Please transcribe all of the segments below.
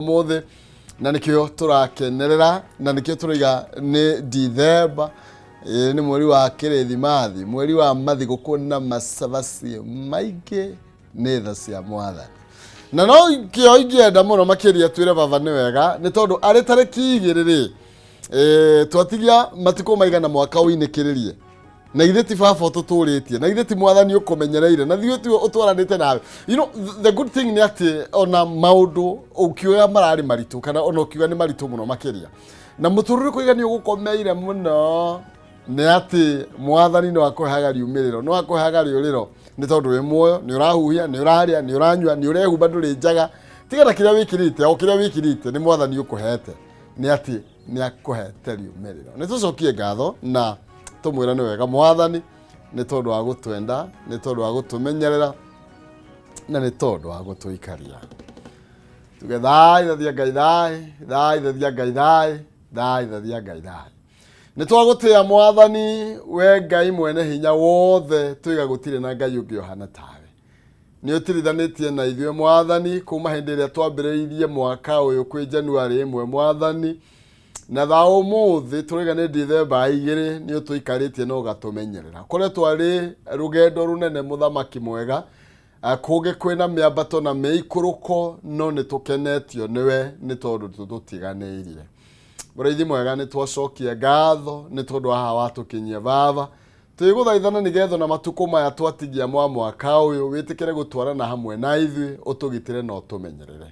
Ũmũthĩ na nĩkĩo tũrakenerera na nĩkĩo tũraiga nĩ Dithemba. Ĩĩ, nĩ mweri wa kĩrĩthimathi, mweri wa mathigũkũ na macabaci maingĩ, nĩ tha cia Mwathani. Na no kĩo ingĩenda mũno makĩria twĩre baba nĩ wega, nĩ tondũ arĩ tarĩki 2 rĩ, twatigia matukũ maigana mwaka ũinĩkĩrĩrie. Na ithe ti baba ũtũtũrĩtie, na ithe ti Mwathani ũkũmenyereire, na ithuĩ tiwe ũtwaranĩte nawe. The good thing nĩ atĩ ona maũndũ ũkiuga mararĩ maritũ, kana ona ũkiuga nĩ maritũ mũno makĩria, na mũtũrĩre kũiga nĩ ũgũkomeire mũno, nĩ atĩ Mwathani no akũheaga riumĩrĩro, no akũheaga rĩũrĩro, nĩ tondũ wĩ muoyo, nĩ ũrahuhia, nĩ ũrarĩa, nĩ ũranyua, nĩ ũrehumba, ndũrĩ njaga. Tiga na kĩrĩa wĩkĩrĩte, o kĩrĩa wĩkĩrĩte nĩ Mwathani ũkũhete, nĩ atĩ nĩ akũhete riumĩrĩro. Nĩ tũcokie ngatho na tũmwĩre nĩ wega Mwathani, nĩ tondũ wa gũtwenda, nĩ tondũ wa gũtũmenyerera, na nĩ tondũ wa gũtũikaria. Tuge thai thathia Ngai, thai thai thathia Ngai, thai thai thathia Ngai, thai. Nĩ twagũtĩa Mwathani, we Ngai mwene hinya wothe, twiga gũtirĩ na Ngai ũngĩ ũhana tawe. Nĩ ũtirithanĩtie na ithuĩ Mwathani kuma hĩndĩ ĩrĩa twambĩrĩirie mwaka ũyũ kwĩ Januarĩ 1 Mwathani, na thaa ũmũthĩ tũraiga nĩ Dithemba 2, nĩ ũtũikarĩtie na ũgatũmenyerera. Kũrĩa twarĩ rũgendo rũnene, mũthamaki mwega, kũngĩ kwĩna mĩambato na mĩikũrũko, no nĩ tũkenetio nĩwe nĩ tondũ tũtũtiganĩirie. Mũrĩithi mwega, nĩ twacokia ngatho nĩ tondũ haha watũkinyia baba. Twĩgũthaithana nĩgetha na matukũ maya twatigia mwa mwaka ũyũ wĩtĩkĩre gũtwarana hamwe na ithuĩ, ũtũgitĩre na ũtũmenyerere.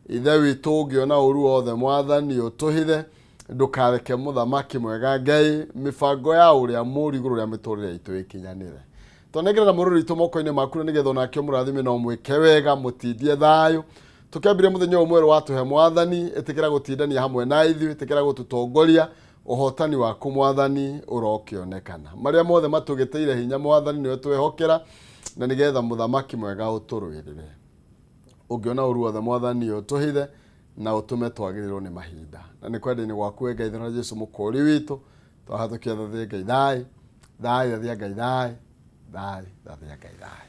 Ithe witũ, ũngĩona ũru wothe Mwathani ũtũhithe, ndũkareke mũthamaki mwega Ngai mĩbango ya ũrĩa mũũru igũrũ rĩa mĩtũrĩre itũ ĩkinyanĩre. Twanengerera mũrũrũ witũ moko-inĩ maku na nĩgetha onake ũmũrathime na ũmwĩke wega, mũtindie thayũ. Tũkĩambire mũthenya ũyũ mwerũ watũhe Mwathani, ĩtĩkĩra gũtindania hamwe na ithuĩ, ĩtĩkĩra gũtũtongoria, ũhotani waku Mwathani ũrokĩonekana. Marĩa mothe matũgĩtĩire hinya Mwathani nĩwe twehokera, na nĩgetha mũthamaki mwega ũtũrũĩrĩre. Ũngĩona ũru wothe Mwathani ũtũhithe na ũtũme twagĩrĩrwo nĩ mahinda. Na nĩ kwenda-inĩ gwaku we Ngai na Jesu mũkũũri witũ, twahatũkia thathia Ngai thai, thai thathia Ngai thai, thai thathia Ngai thai.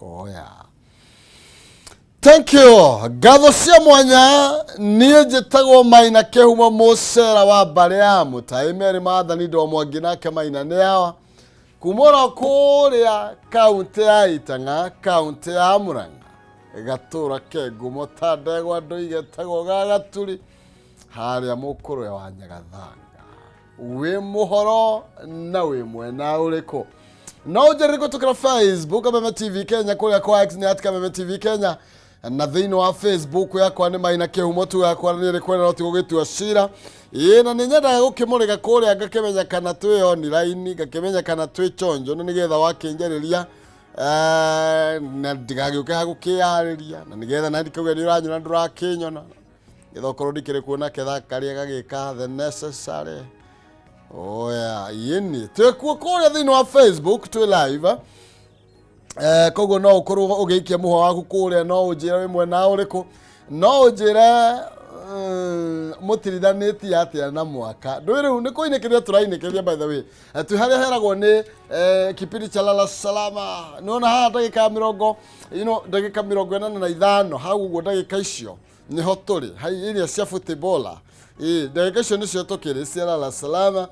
Oya. Thank you. Ngatho cia mwanya, niĩ njĩtagwo Maina Kĩhumo, mũcera wa mbarĩ ya Mũtai Meri Maathani ndo Mwangi nake Maina nĩ awa kuma oro kũrĩa kaũntĩ ya Itang'a, kaũntĩ ya Murang'a, gatũra ke ngumo ta ndegwa ndũigetagwo ga Gaturi, harĩa mũkũrwe wa Nyagathanga. Wĩ mũhoro na wĩ mwena ũrĩkũ? No ũnjĩrĩre kũtũkĩra Facebook Kameme TV Kenya, kũrĩa kwa X nĩ @KamemeTV Kenya, na thĩinĩ wa Facebook yakwa nĩ Maina Kĩhumo tu, yakwa nĩ ĩrĩ kwenda no ti gũgĩtua cira. Ĩĩ, na nĩ nyendaga gũkĩmũrĩga kũrĩa ngakĩmenya kana twĩ online, ngakĩmenya kana twĩ chonjo, na nĩgetha wakĩnjarĩria na ndigagĩũke ha gũkĩyarĩria, na nĩgetha na ndikauge nĩ ũranyona ndũrakĩnyona, getha okorwo ndikĩrĩ kuona ketha karĩa gagĩka the necessary. Oya yĩni twĩkuo kũrĩa thĩinĩ wa Facebook, twĩ live. Koguo no ũkorwo ũgĩikia mũhwa waku kũrĩa, no ũnjĩre wĩ mwena ũrĩkũ, no ũnjĩre mũtirithanĩtie atĩa na mwaka ndũĩ. Rĩu nĩ kũinĩkĩria tũrainĩkĩria. By the way, twĩ harĩa heragwo nĩ kipindi cha Lala Salama. Nĩwona haha ndagĩka mĩrongo ndagĩka 85 hau ũguo, ndagĩka icio nĩho tũrĩ hai iria cia footballer. Ĩ, ndagĩka icio nĩcio tũkĩrĩ cia Lala Salama,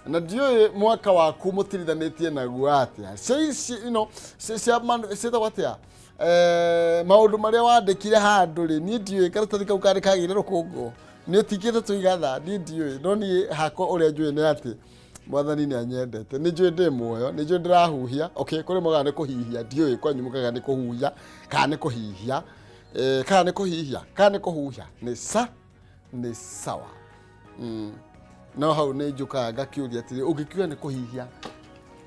na ndiũĩ mwaka waku mũtirithanĩtie naguo atĩa. Cia ici ciĩtagwo atĩa, maũndũ marĩa wandĩkire handũ rĩ, niĩ ndiũĩ karatathi kau karĩ kagĩire rũkũngũ nĩ ũtikĩte tũigatha, niĩ ndiũĩ. No niĩ hakwa ũrĩa njũĩ nĩ atĩ Mwathani nĩ anyendete, nĩ njũĩ ndĩ muoyo, nĩ njũĩ ndĩrahuhia. Okay, kũrĩ mogaga nĩ kũhihia, ndiũĩ kwanyu mugaga nĩ kũhuhia kana nĩ kũhihia, kana nĩ kũhihia kana nĩ kũhuhia, nĩ sa nĩ sawa. No hau nĩ njũkaga ngakĩũria atĩrĩ, ũngĩkiuga nĩ kũhihia,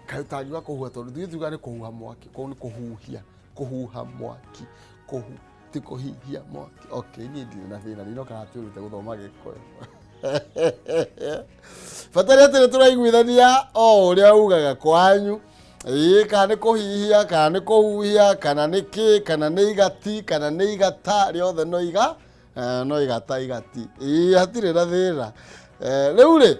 kaĩ ũtangiuga kũhuha? Tondũ ithuĩ tugaga nĩ kũhuha mwaki, koguo nĩ kũhuhia, kũhuha mwaki, kũhu ti kũhihia mwaki. Okay, niĩ ndirĩ na thĩna, ndinoka twĩrute gũthoma Gĩkũyũ. Bata nĩ atĩ nĩ tũraiguithania o ũrĩa ugaga kwanyu. Ĩĩ, kana nĩ kũhihia kana nĩ kũhuhia kana nĩ kĩ, kana nĩ igati kana nĩ igata, rĩothe no iga no igata igati. Ĩĩ, hatirĩ na thĩna. Rĩu rĩ,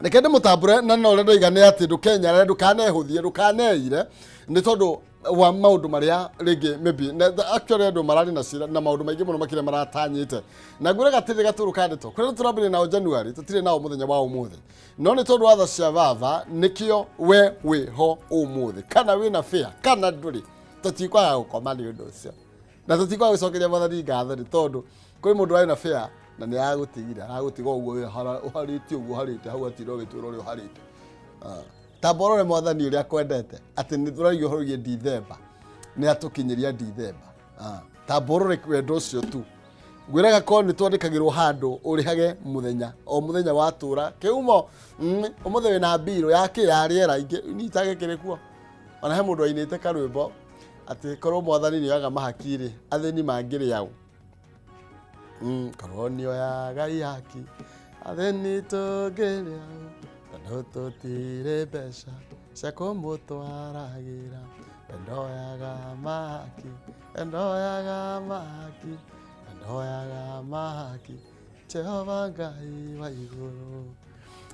reke ndĩmũtambũre, na no ũrĩa ndoiga nĩ atĩ ndũkenyarare, ndũkanehũthie, ndũkaneire, nĩ tondũ Wa maũndũ marĩa rĩngĩ maybe na actually andũ mararĩ na cira na maũndũ maingĩ mũno makĩria maratanyĩte. Na ngwĩre gatirĩ gatũrũ ka ndeto kũrĩa tũrambĩrĩria nao January, tũtirĩ nao mũthenya wa ũmũthĩ, no nĩ tondũ wa tha cia baba nĩkĩo we wĩ ho ũmũthĩ. Kana wĩna fare kana ndũrĩ, tũtikwaga gũkoma nĩ ũndũ ũcio, na tũtikwaga gũcokeria Mwathani ngatho, nĩ tondũ kwĩ mũndũ warĩ na fare na nĩ aragũtigire, aragũtiga ũguo ũharĩtie ũguo ũharĩte hau, atinda ũgĩtwĩra ũrĩa ũharĩte. Ah. Tamba ũrore Mwathani ũrĩa akwendete, atĩ nĩ tũraigua ũhoro wĩgiĩ Dithemba, nĩ atũkinyĩria Dithemba. Ah, tamba ũrore wendo ũcio tu. Ngwĩraga korwo nĩ twandĩkagĩrwo handũ ũrĩhage mũthenya o mũthenya watũra kĩhumo, ũmũthĩ wĩna mbirũ ya kĩ ya rĩera ingĩ nitage kĩrĩ kuo. Ona he mũndũ ainĩte karwĩmbo atĩ korwo Mwathani nĩ oyaga mahaki rĩ, athĩni mangĩrĩ aũ? Korwo nĩ oyaga ihaki, athĩni tũngĩrĩ aũ? Tondũ tũtirĩ mbeca cia kũmũtwaragĩra. We ndoyaga mahaki, we ndoyaga mahaki, we ndoyaga mahaki, Jehova Ngai wa igũrũ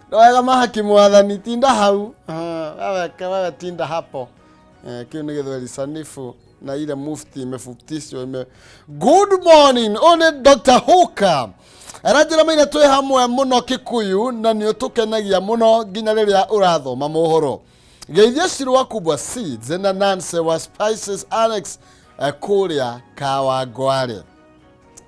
ndoyaga mahaki. Mwathani, tinda hau. Ah, wewe wewe tinda hapo. Eh, kĩu nĩ gĩthweri sanifu na ile mufti imefutishwa ime. Good morning, ũyũ nĩ Dr. Hooker aranjĩra maina twĩ hamwe mũno Kikuyu, na nĩ ũtũkenagia mũno nginya rĩrĩa ũrathoma mohoro. Geithia Ciru wa Kubwa Seeds na Nancy wa Spices Alex, kũrĩa Kawangware.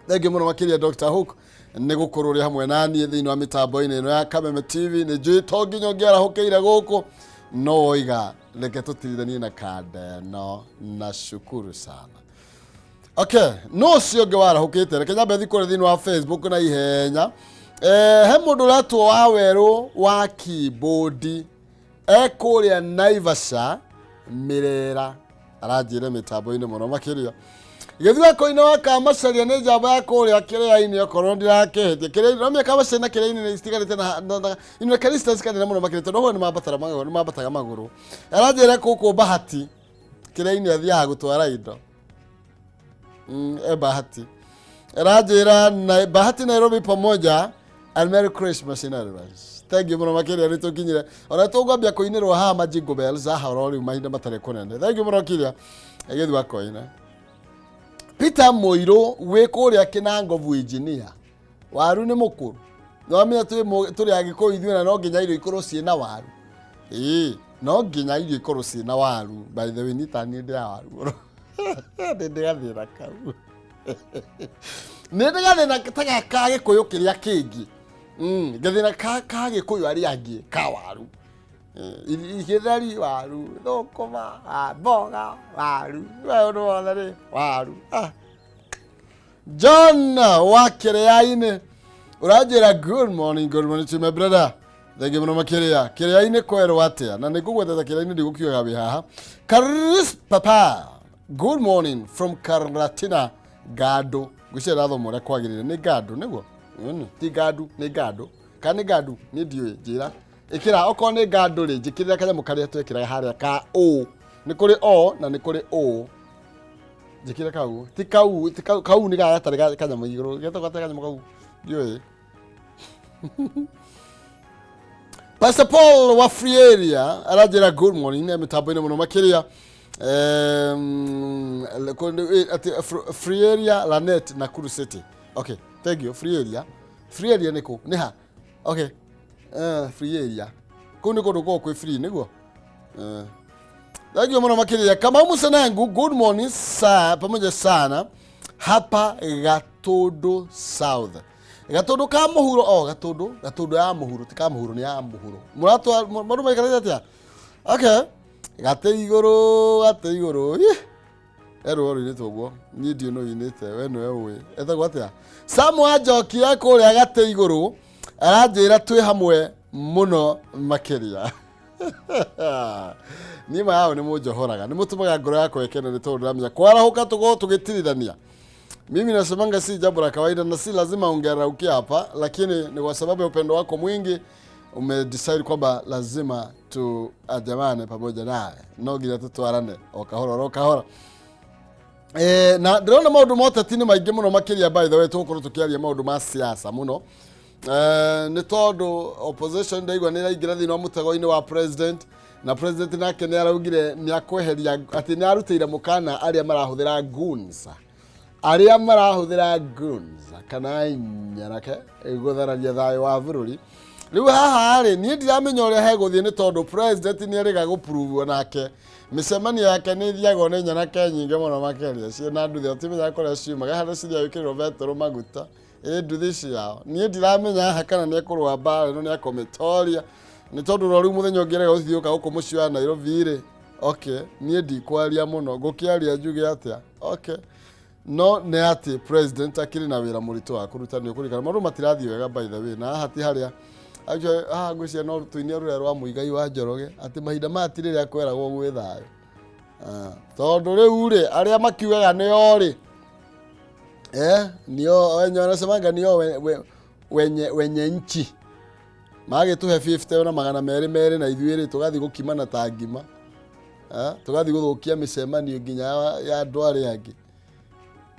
Thengiũ mũno makĩria, Dr. Hook, nĩ gũkorwo ũrĩ hamwe na niĩ thĩinĩ wa mĩtambo-inĩ ĩno ya Kameme TV. Nĩ njũĩ to nginya ũngĩarahũkĩire gũkũ, no woiga reke tũtirithanie na kanda ĩno, na shukuru sana. Okay, no ũcio ũngĩ warahũkĩte, reke nyambe thiĩ kũrĩa thĩinĩ wa Facebook na ihenya. Eh, he mũndũ ũretwo wa werũ wa keyboard e kũrĩa Naivasha Mĩrera, aranjĩre mĩtambo-inĩ mũno makĩria. Gĩthua-koine wa Kamacaria nĩ njamba ya kũrĩa kĩrĩa-inĩ, okorwo ndirakĩhĩtia kĩrĩa-inĩ, no mĩaka Kamacaria na kĩrĩa-inĩ nĩ citiganĩte na ino distance kanene mũno makĩria, tondũ huo nĩ mambatara magũrũ, nĩ mambataga magũrũ. Aranjĩra kũkũ Bahati kĩrĩa-inĩ athiaga gũtwara indo. E Bahati aranjĩra na Bahati Nairobi pamoja, and Merry Christmas in advance. Thank you mũno makĩria, nĩ tũkinyire ona tũngwambia kũinĩrwo haha ma Jingle Bells haha oro rĩu mahinda matarĩ kũnene. Thank you mũno kiria gĩthua koine. Peter Mũirũ wĩ kũrĩa Kĩnangobu, engineer waru nĩ mũkũrũ. Nĩwamenya tũrĩ Agĩkũyũ ithuĩ, na no nginya irio ikorwo ciĩna waru. Ĩĩ, no nginya irio ikorwo ciĩna waru. By the way, niĩ ta niĩ ndĩaga waru mũno, nĩ ndĩ gathĩna kau, nĩ ndĩ gathĩna ta ga Gĩkũyũ kĩrĩa kĩngĩ. Gathĩna ka Gĩkũyũ arĩa angĩ ka waru. Eh, gĩtheri waru, thũkũma, ah, mboga waru, we ũndũ wothe rĩ waru. Ah. John wa kĩrĩa-inĩ ũranjĩra good morning, good morning to my brother. Thengi mũno makĩria. Kĩrĩa-inĩ kwerwo atĩa? Na nĩ ngũgwetete kĩrĩa-inĩ, ndigũkiugaga wĩ haha. Karis Papa, good morning from Karatina Ngandũ. Ngwĩciria ndathoma ũrĩa kwagĩrĩire, nĩ Ngandũ nĩguo? Ti Ngandũ, nĩ Ngandũ. Kana nĩ Ngandũ? Niĩ ndiũĩ, njĩra. Ĩkĩra okorwo nĩ Ngandũ rĩ, njĩkĩrĩra kanyamũ karĩa twekĩraga harĩa ka ũ. Nĩ kũrĩ o na nĩ kũrĩ ũ. Njĩkĩre kau. Ti kau, ti kau, kau nĩ gaya gatarĩ kanyamũ igũrũ. Getagwo atĩa kanyamũ kau? Ndiũĩ. Pastor Paul wa Free Area aranjĩra good morning, nĩ mĩtambo-inĩ mũno makĩria. Atĩ Free Area Lanet, Nakuru City. Okay, thank you. Free Area. Free Area nĩ kũ? Nĩ ha? Okay. Free Area. Kũu nĩ kũndũ kwĩ free nĩguo? Thank you mũno makĩria. Kamau Musenengu, good morning sa, pamoja sana hapa Gatundu South. Gatundu ka mũhuro, oh, Gatundu, Gatundu ya mũhuro, ti ka mũhuro, nĩ ya mũhuro. Mũratwa mũndũ maikarĩte atĩa? Okay. Gate igũrũ, gate igũrũ. Ih. Erwo rũinĩtwo ũguo. Niĩ ndiũ no inĩte, we nĩwe ũĩ. Etagwo atĩa? Sam wa Njoki e kũrĩa gate igũrũ aranjĩra twĩ hamwe mũno makĩria. Niĩ ma yao nĩ mũnjohoraga, nĩ mũtũmaga ngoro yakwa ĩkene, nĩ tondũ ndĩramenya kwarahũka tũkorwo tũgĩtirithania. Mimi nasemanga si jambo la kawaida na si lazima ungeraukia hapa, lakini ni kwa sababu ya upendo wako mwingi umedecide kwamba lazima tuandamane pamoja nawe, no nginya tutwarane o kahora o kahora. Eh, na ndĩrona maũndũ ma ũteti nĩ maingĩ mũno makĩria. By the way, tũgũkorwo tũkĩaria maũndũ ma siasa mũno. Eh, nĩ tondũ opposition ndaigua nĩ ĩraingĩra thĩinĩ wa mũtego-inĩ wa president. Na president nake nĩ araugire nĩ akweheria, atĩ nĩ arutĩire mũkana arĩa marahũthĩra goons, arĩa marahũthĩra goons kana nyanake gũthararia thayũ wa bũrũri. Rĩu haha rĩ, niĩ ndiramenya ũrĩa hegũthiĩ, nĩ tondũ president nĩ erĩga gũpruvwo nake mĩcemanio yake nĩ ĩthiagwo nĩ nyanake nyingĩ mũno makĩria ciĩna nduthi, ũtimenyaga kũrĩa ciumaga, harĩa cithiaga gwĩkĩrĩrwo betũrũ maguta ĩ nduthi ciao. Niĩ ndiramenya haha kana nĩ ekũrũa mbara ĩno, nĩ ekũmĩtoria, nĩ tondũ ro rĩu mũthenya ũngĩ erĩga gũthiũka gũkũ mũciĩ wa Nairobi rĩ. Okay, niĩ ndikwaria mũno, ngũkĩaria njuge atĩa? Okay, no nĩ atĩ president akĩrĩ na wĩra mũritũ wa kũruta, nĩ ũkũririkana maũndũ matirathiĩ wega, by the way. Na haha ti harĩa actually, haha ngwĩciria no tũine rũrĩa rwa Mũigai wa Njoroge atĩ mahinda maya ti rĩrĩa kweragwo gwĩ thayũ. Ah, tondũ rĩu rĩ, arĩa makiugaga nĩo rĩ, nio wenye wanasemanga nio wenye nchi magĩtũhe 50 na 200 200, na ithuĩ rĩ, tũgathiĩ gũkimana ta ngima. Eh, tũgathiĩ gũthũkia mĩcemanio nginya ya andũ arĩa angĩ.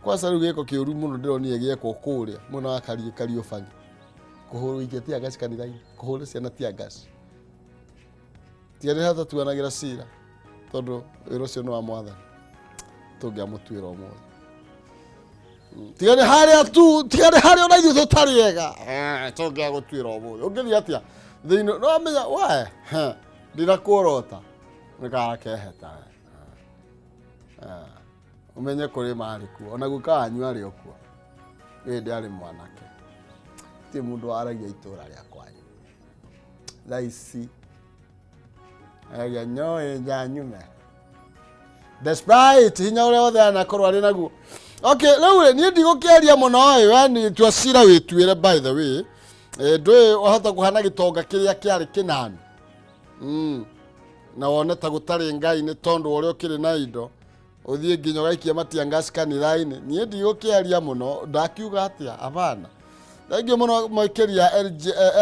Kwanza rĩu gĩko kĩũru mũno ndĩronire gĩekwo kũrĩa mwena wa Kariũbangi, kũhũrwo ikia tear gas kanitha-inĩ, kũhũra ciana tear gas. Tiga nĩ hatatuanagĩra cira, tondũ wĩra ũcio nĩ wa Mwathani, tũngĩamũtuĩra ũmũthĩ. Tiga nĩ harĩa tu, tiga nĩ harĩa ona ithuĩ tũtarĩ ega. Eh, tũngĩagũtuĩra ũmũthĩ ũngĩthiĩ atĩa thĩinĩ? No amenya we ndirakuorota nĩ karakeheta ũmenye kũrĩ marĩ kuo, ona guka wanyu arĩ o kuo hĩndĩ arĩ mwanake. Ti mũndũ waragia itũra rĩa kwanyu thaa ici aragia nyoĩ njanyume despite hinya ũrĩa wothe anakorwo arĩ naguo. Okay, rĩu rĩ, niĩ ndigũkĩaria mũno ĩ, we nĩ tua cira wĩtuĩre. By the way, ndũĩ wahota kũhana gĩtonga kĩrĩa kĩarĩ kĩnani na wone ta gũtarĩ Ngai, nĩ tondũ ũrĩa ũkĩrĩ na indo, ũthiĩ nginya ũgaikia matiangaci kanitha-inĩ. Niĩ ndigũkĩaria mũno, ndakiuga atĩa? Hapana. Thengiũ mũno makĩria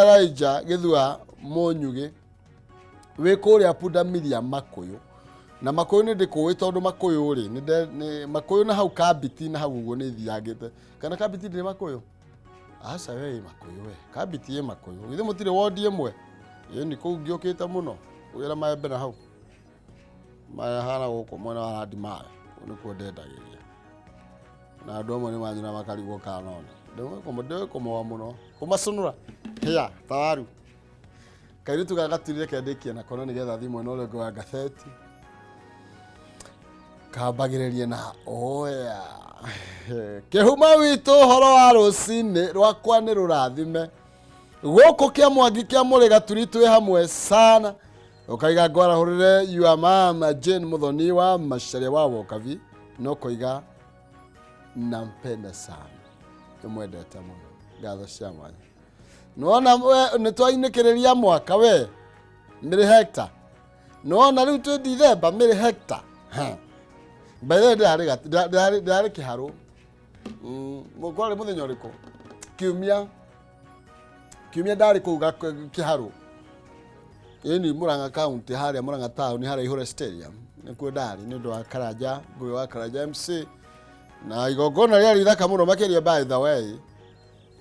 Elijah Gĩthua Mũnyugĩ wĩ kũrĩa Pundamilia Makũyũ, na Makũyũ nĩ ndĩkũĩ, tondũ Makũyũ rĩ, Makũyũ na hau Kambiti na hau ũguo nĩ thiangĩte, kana Kambiti ndĩrĩ Makũyũ? Aca, we ĩ Makũyũ, we Kambiti ĩ Makũyũ, githĩ mũtirĩ wondi ĩmwe? Ĩni kũu ngĩũkĩte mũno kũgĩra maembe na hau mahana gũkũ mwena wa Randi Mawe, kũu nĩkuo ndendagĩria, na andũ amwe nĩ manyona makarigwo kana nona ndĩĩ kũmoa mũno kũmacũnũra hĩa tawaru. Kairĩtu gaka gaturire kendĩkie nako na nĩgetha thiĩ mwena ũrĩa ũngĩ wa ngathĩti kambagĩrĩrie na oya kĩhuma witũ. Ũhoro wa rũcinĩ rwakwa nĩ rũrathime gũkũ kĩa Mwangi kĩa mũrĩ gaturi, twĩ hamwe sana. Ũkaiga ngwarahũrĩre your mama Jane Muthoni wa Macharia wa Wokavi, no koiga nampenda sana, ndĩmwendete mũno. Ngatho cia mwanya. Nĩwona we nĩ twainĩkĩrĩria mwaka we mĩrĩ hecta, nĩwona rĩu twĩ Dithemba mĩrĩ hecta. By the way, ndĩrarĩ kĩharũ. Kwarĩ mũthenya ũrĩkũ? Kiumia, kiumia ndarĩ kũu kĩharũ, ĩni Murang'a County, harĩa Murang'a town, harĩa Ihũra Stadium nĩkuo ndarĩ nĩ ũndũ wa Karanja Ngũĩ wa Karanja MC, na igongona rĩarĩ ithaka mũno makĩria, by the way,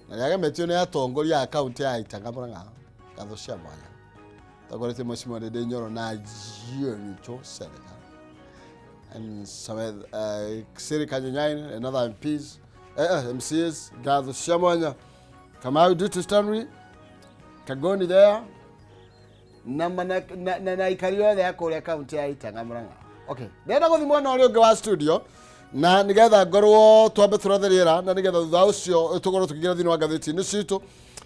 na rĩagemetio nĩ atongoria a kaunti ya Itaga Murang'a. Ngatho cia mwanya tongoretie Mheshimiwa Ndindi Nyoro na Jionicho Senator and some Siri Kanyonyain and other MPs, MCs. Ngatho cia mwanya Kamau Duty Stanley Kagoni there na aikari othe a kũrĩa kaunti ya Itaga Murang'a. Okay, ndĩrenda gũthiĩ mwena ũrĩa ũngĩ wa studio na nĩgetha ngorwo twambe tũrathe rĩera, na nĩgetha thutha ũcio tũkorwo tũkĩingĩra thĩinĩ wa ngathĩti-inĩ citũ.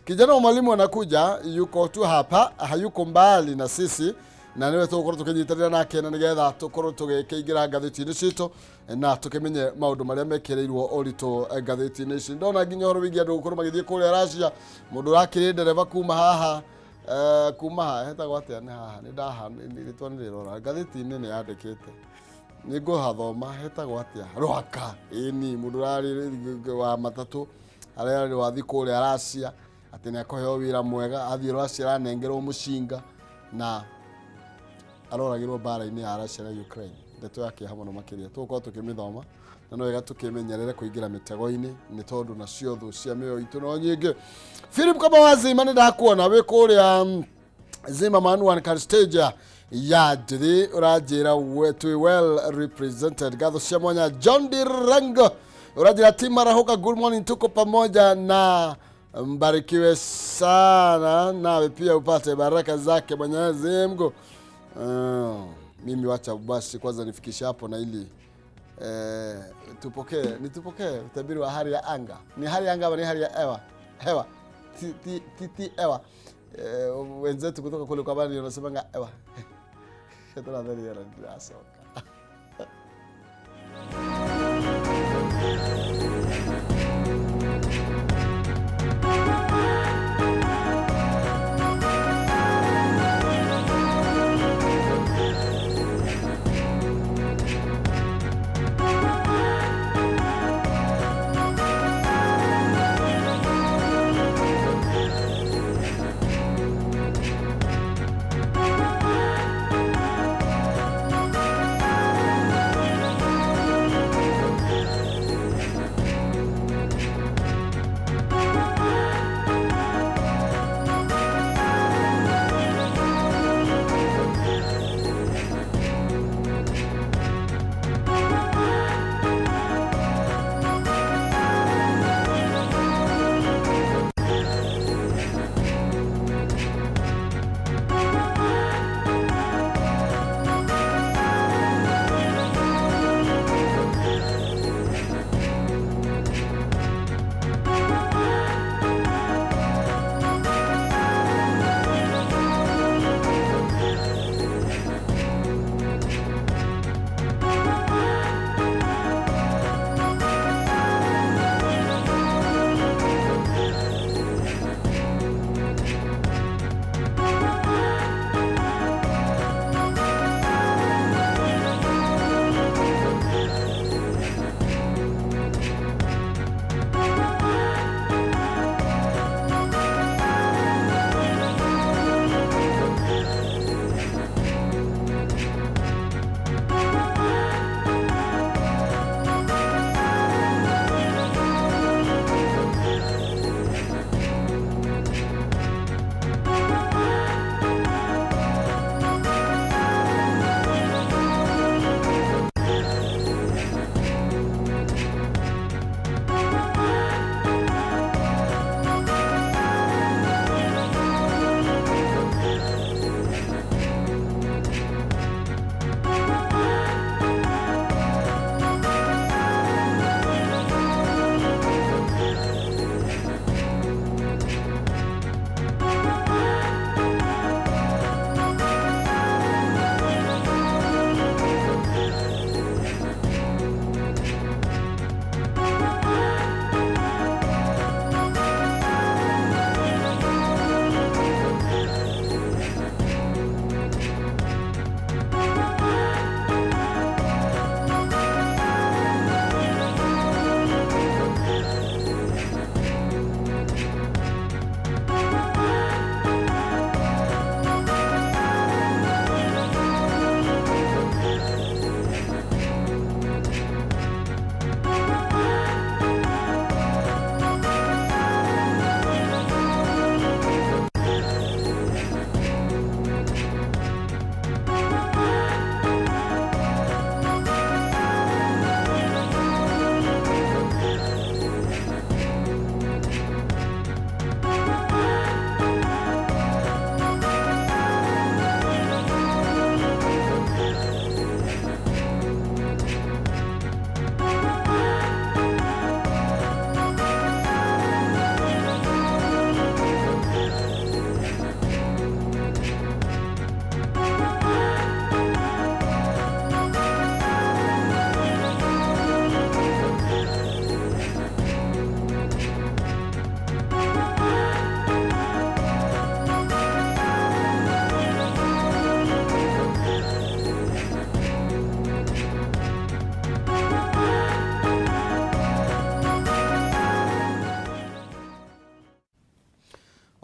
Kijana wa mwalimu anakuja, yuko tu hapa, hayuko mbali na sisi, na nĩwe tũgũkorwo tũkĩnyitanĩra nake na nĩgetha tũkorwo tũgĩkĩingĩra ngathĩti-inĩ citũ na tũkĩmenye maũndũ marĩa mekĩrĩirwo ũritũ ngathĩti-inĩ ici. Ndona nginya ũhoro wĩgiĩ andũ gũkorwo magĩthiĩ kũrĩa Russia, mũndũ ũrakĩrĩ ndereba kuma haha, kuma haha hetagwo atĩa? Nĩ haha nĩ ndaha rĩtwa nĩ rĩrora ngathĩti-inĩ nĩ yandĩkĩte, nĩ ngũhathoma, hetagwo atĩa? Rwaka. Ĩni mũndũ ũrarĩ wa matatũ arĩa arĩ wathi kũrĩa Russia atĩ nĩ akũheo wĩra mwega, athiĩ Russia aranengerwo mũcinga na aroragĩrwo mbara-inĩ ya Russia na Ukraine. Ndeto ya kĩeha mũno makĩria, tũgũkorwo tũkĩmĩthoma, na no wega tũkĩmenyerere kũingĩra mĩtego-inĩ, nĩ tondũ nacio thũ cia mĩoyo itũ no nyingĩ. Philip Kama wa Zima, nĩ ndakuona wĩ kũrĩa Zimmerman one can stage. Ya njĩrĩ ũranjĩra twĩ well represented. Ngatho cia mwanya John Dirango ũranjĩra team Arahũka, good morning, tuko pamoja na mbarikiwe sana, nawe pia upate baraka zake Mwenyezi Mungu. Mimi wacha basi kwanza nifikishe hapo na ili tupokee nitupokee utabiri wa hali ya anga. Ni hali ya anga ama ni hali ya hewa? Hewa ti ti ti, ti hewa. Wenzetu kutoka kule kwa bani wanasemanga hewa. Tunadhani yanasoka.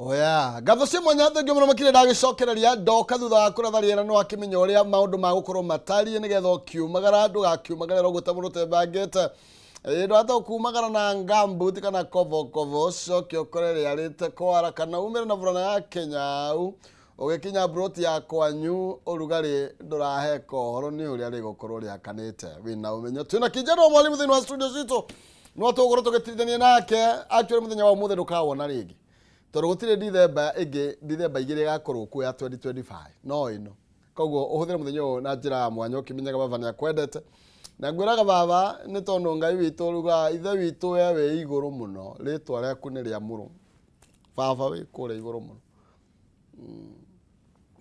Oya, ngatho cia mwanya thengio mũno makĩria ndagĩcokereria ndoka thutha wa kũratha rĩera no akĩmenya ũrĩa maũndũ magũkorwo matariĩ nĩgetha ũkiumagara ndũgakiumagarĩra ũguo ta mũndũ ũtebangĩte. Ĩĩ ndwahota kumagara na ngambuti kana kobokobo ũcoke ũkore rĩarĩte kwara kana umĩre na burana ya kĩnyau. Ũgĩkinya mburoti ya kwanyu ũrugarĩ ndũraheka ũhoro nĩ ũrĩa rĩgũkorwo rĩakanĩte. Wĩna ũmenyo. Twĩna Kinjano mwalimu thĩinĩ wa studio citũ. No tũgũkorwo tũgĩtirithania nake actually mũthenya wa ũmũthĩ ndũkawona rĩngĩ. Tondũ gũtirĩ Dithemba ĩngĩ, Dithemba igĩrĩ ĩgakorwo kuo ya 2025. No ĩno. Koguo ũhũthĩre mũthenya ũyũ na njĩra ya mwanya ũkĩmenyaga baba nĩ akwendete. Na ngwĩraga baba nĩ tondũ Ngai witũ ruga ithe witũ we wĩ igũrũ mũno, rĩtwa rĩaku nĩ rĩamũrwo. Baba wĩ kũrĩa igũrũ mũno.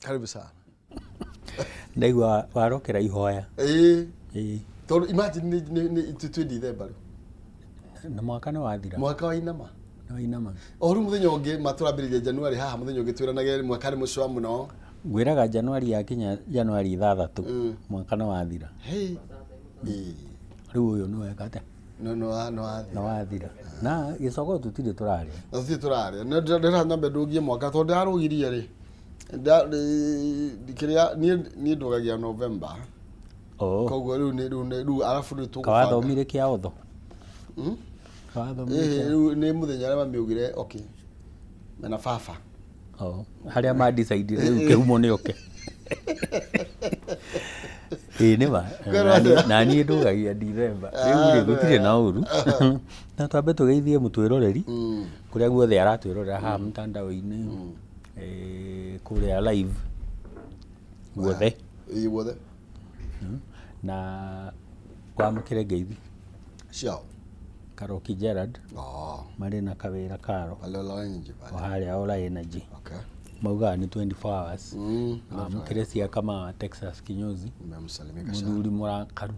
Karibu sana. Ndaigua warokera ihoya. Ĩĩ. Ĩĩ. Tondũ imagine nĩ twĩ Dithemba rĩu. Na mwaka nĩ wathira. Mwaka wa inama. Nĩ wainama. O rĩu mũthenya ũngĩ ma tũrambĩrĩria January haha mũthenya ũngĩ twĩranage mwaka nĩ mũcwa mũno. Ngwĩraga January yakinya January 6 mwaka nĩ wathira. Hey. Ĩĩ. Rĩu ũyũ nĩ weka atĩa? No no no wathira. Nĩ wathira. Na gĩcogo tũtirĩ tũrarĩa. Na tũtirĩ tũrarĩa. Nĩ ndĩra nyambe ndũgie mwaka tondũ ndarũgirie rĩ. Kĩrĩa niĩ ndũgagia November. Oh. Koguo rĩu nĩ rĩu nĩ rĩu arabu rĩu tũgũbanga. Kawathomire kĩa otho. Kawathomire Ĩĩ kĩa. rĩu nĩ mũthenya ũrĩa mamiugire okay. Mena baba. Oh. Harĩa ma decide rĩu kĩhumo nĩ oke. Ĩĩ nĩ ma. Na niĩ ndũgagia Dithemba. Rĩu rĩ gũtirĩ na ũru. Na twambe tũgeithie mũtwĩroreri kũrĩa guothe aratwĩrorera haha mtandao-inĩ kũrĩa live guothe. Ĩĩ guothe. Na wamũkĩre ngeithi. Ciao. Karoki Gerard Oh. marĩ na kawĩra karo Pale Ola Energy pale. o harĩa Ola Energy. Okay. Maugaga nĩ 24 hours. Wamũkĩre cia Kamawa Texas kinyozi. Nimemsalimika sana. Mũthuri mũrakaru.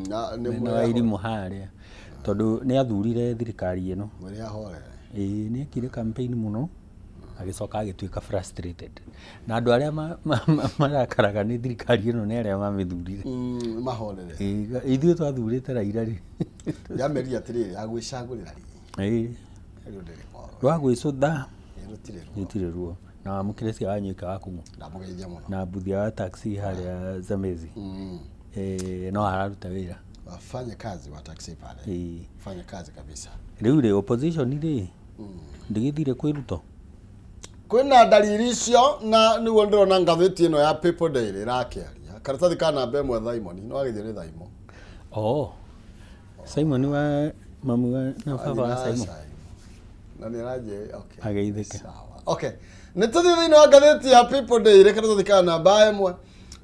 Na nĩ Mwena wa irimũ harĩa. Tondũ nĩ athurire thirikari ĩno. Mwĩrĩ ahorere. Ĩĩ nĩ ekire campaign mũno agĩcoka agĩtuĩka frustrated. Na andũ arĩa marakaraga nĩ thirikari ĩno nĩ arĩa mamĩthurire. Mahorere. Ĩĩ ithuĩ twathurĩte Raila rĩ. Yamerire atĩrĩrĩ agwĩcagũrĩra rĩ. Ĩĩ. Rĩu ndĩrĩ kwao. Rwa gwĩcũtha. Rũtirĩ ruo. Rũtirĩ ruo. Na wamũkĩre cia Wanyoike wa Kung'u. Ndamũgeithia mũno. Na mbuthia wa taxi harĩa Zambezi. No araruta wĩra. Wafanye kazi wa taxi pale. Ĩĩ. Fanye kazi kabisa. Rĩu rĩ opposition rĩ ndĩgĩthire kwĩ Ruto. Kwĩna ndariri icio na nĩguo ndĩrona ngathĩti ĩno ya People Daily ĩrakĩaria. Karatathi ka namba ĩmwe Simon, no agĩthio nĩ Simon. Oh. Simon wa mamu wa na baba wa Simon. Na nĩ aranjĩ okay. Ageithĩke. Sawa. Okay. Nĩ tũthiĩ thĩinĩ wa ngathĩti ya People Daily karatathi ka namba ĩmwe.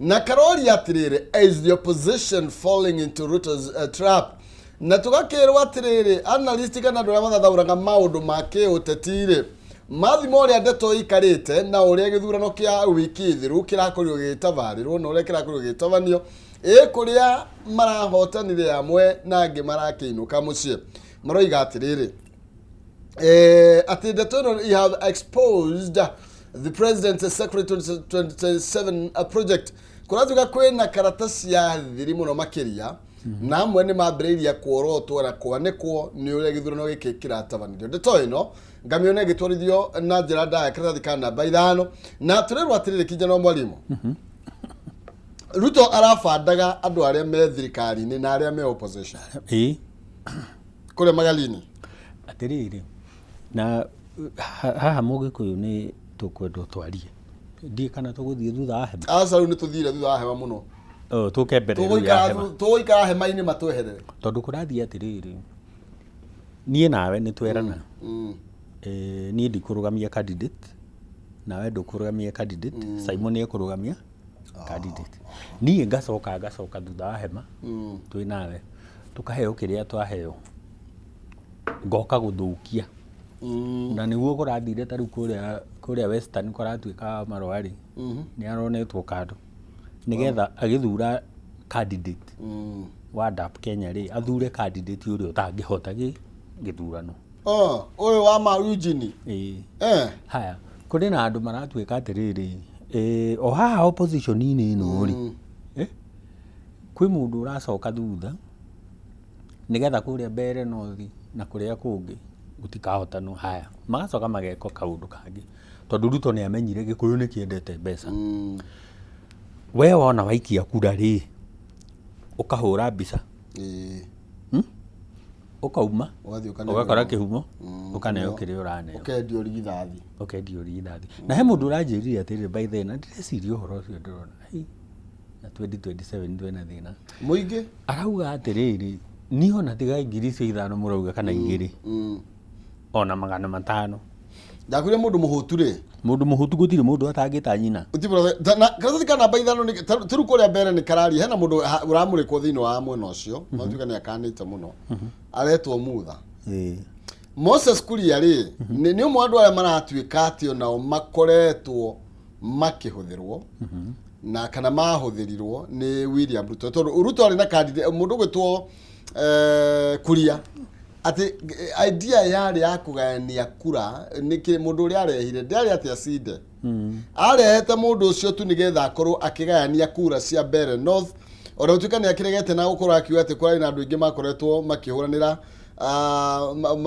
Na karoria atĩrĩrĩ, is the opposition falling into Ruto's trap? Na tũgakĩrwo atĩrĩrĩ, analyst kana andũ arĩa mathathaũraga maũndũ ma kĩũteti rĩ, mathima ũrĩa ndeto ĩikarĩte na ũrĩa gĩthurano kĩa wiki thiru kĩrakorirwo gĩgĩtabarĩrwo na ũrĩa kĩrakorirwo gĩgĩtabanio, ĩ kũrĩa marahotanire amwe na angĩ marakĩinũka mũciĩ. Maroiga atĩrĩrĩ, atĩ ndeto ĩno you have exposed the president's secret 2027 project. Kũratuĩka kwĩna karataci cia thiri mũno makĩria na amwe nĩ mambĩrĩirie kuorotwo na kwanĩkwo nĩ ũrĩa gĩthurano gĩkĩ kĩratabanirio. Ndeto ĩno ngamĩona ĩgĩtwarithio na njĩra ndaya karatathi ka namba 5 na tũrerwo atĩrĩrĩ Kijana wa Mwalimu. Ruto arabandaga andũ arĩa me thirikari-inĩ na arĩa me opposition. Ĩĩ. Kũrĩa Magalini. Atĩrĩrĩ, na haha Mũgĩkũyũ nĩ tũkwendwo twarie. Ndiĩ kana tũgũthiĩ thutha wa hema. Aca rĩu nĩ tũthire thutha wa hema mũno. Oh, tũke mbere rĩu ya hema. Tũgũikara hema-inĩ matweherere. Tondũ kũrathiĩ atĩrĩrĩ, niĩ nawe nĩ twerana. Niĩ ndikũrũgamia candidate, nawe ndũkũrũgamia candidate, Simon nĩ ekũrũgamia candidate. Niĩ ngacoka ngacoka thutha wa hema twĩ nawe, tũkaheo kĩrĩa twaheo, ngoka gũthũkia. Na nĩguo kũrathire ta rĩu kũrĩa Western kũratuĩka marũa rĩ, nĩ aronetwo kando nĩgetha agĩthura candidate wa DAP Kenya rĩ, athure candidate ũrĩa ũtangĩhota gĩthurano. Oh, ũyũ wa ma Eugene. Ĩĩ. Eh. Haya, kũrĩ na andũ maratuĩka atĩrĩrĩ, o haha opposition-inĩ ĩno rĩ, kwĩ mũndũ ũracoka thutha nĩgetha kũrĩa Mbeere North na kũrĩa kũngĩ gũtikahotanwo. Haya, magacoka mageka kaũndũ kangĩ tondũ Ruto nĩ amenyire Gĩkũyũ nĩ kĩendete mbeca. We wona waikia kura rĩ, ũkahũra mbica. Ũkauma Ũgathiĩ ũkaneo ũgakora kĩhumo. Kĩhumo, ũkaneo kĩrĩa ũraneo. Ũkendio rigithathi. Ũkendio rigithathi. Na he mũndũ ũranjĩrire atĩrĩrĩ, by then, na ndĩreciria ũhoro ũcio ndĩrona, "Hĩ, na 2027 twĩna thĩna." Mũingĩ. Arauga atĩrĩrĩ, niĩ ona tiga 5,000 mũrauga kana 2 ona 500. Ndakwĩra mũndũ mũhũtu rĩ. Mũndũ mũhũtu gũtirĩ mũndũ atangĩta nyina. Ũtibũra na karatathi ka namba 5 nĩ rĩu kũrĩa mbere nĩ kararia hena mũndũ ũramũrĩkwo thĩinĩ wa mwena ũcio, matuĩka nĩ akanĩte mũno. Aretwo Mutha. Moses Kuria rĩ, nĩ ũmwe wa andũ arĩa maratuĩka atĩ onao makoretwo makĩhũthĩrwo na kana mahũthĩrirwo nĩ William Ruto, tondũ Ruto arĩ na candidate mũndũ ũgwĩtwo Kuria, atĩ idea yarĩ ya kũgayania kura nĩ mũndũ ũrĩa arehire ndĩarĩ atĩ acinde, arehete mũndũ ũcio tu nĩgetha akorwo akĩgayania kura cia Mbeere North, ona gũtuĩka nĩ akĩregete na gũkorwo akiuga atĩ kũrarĩ na andũ aingĩ makoretwo makĩhũranĩra,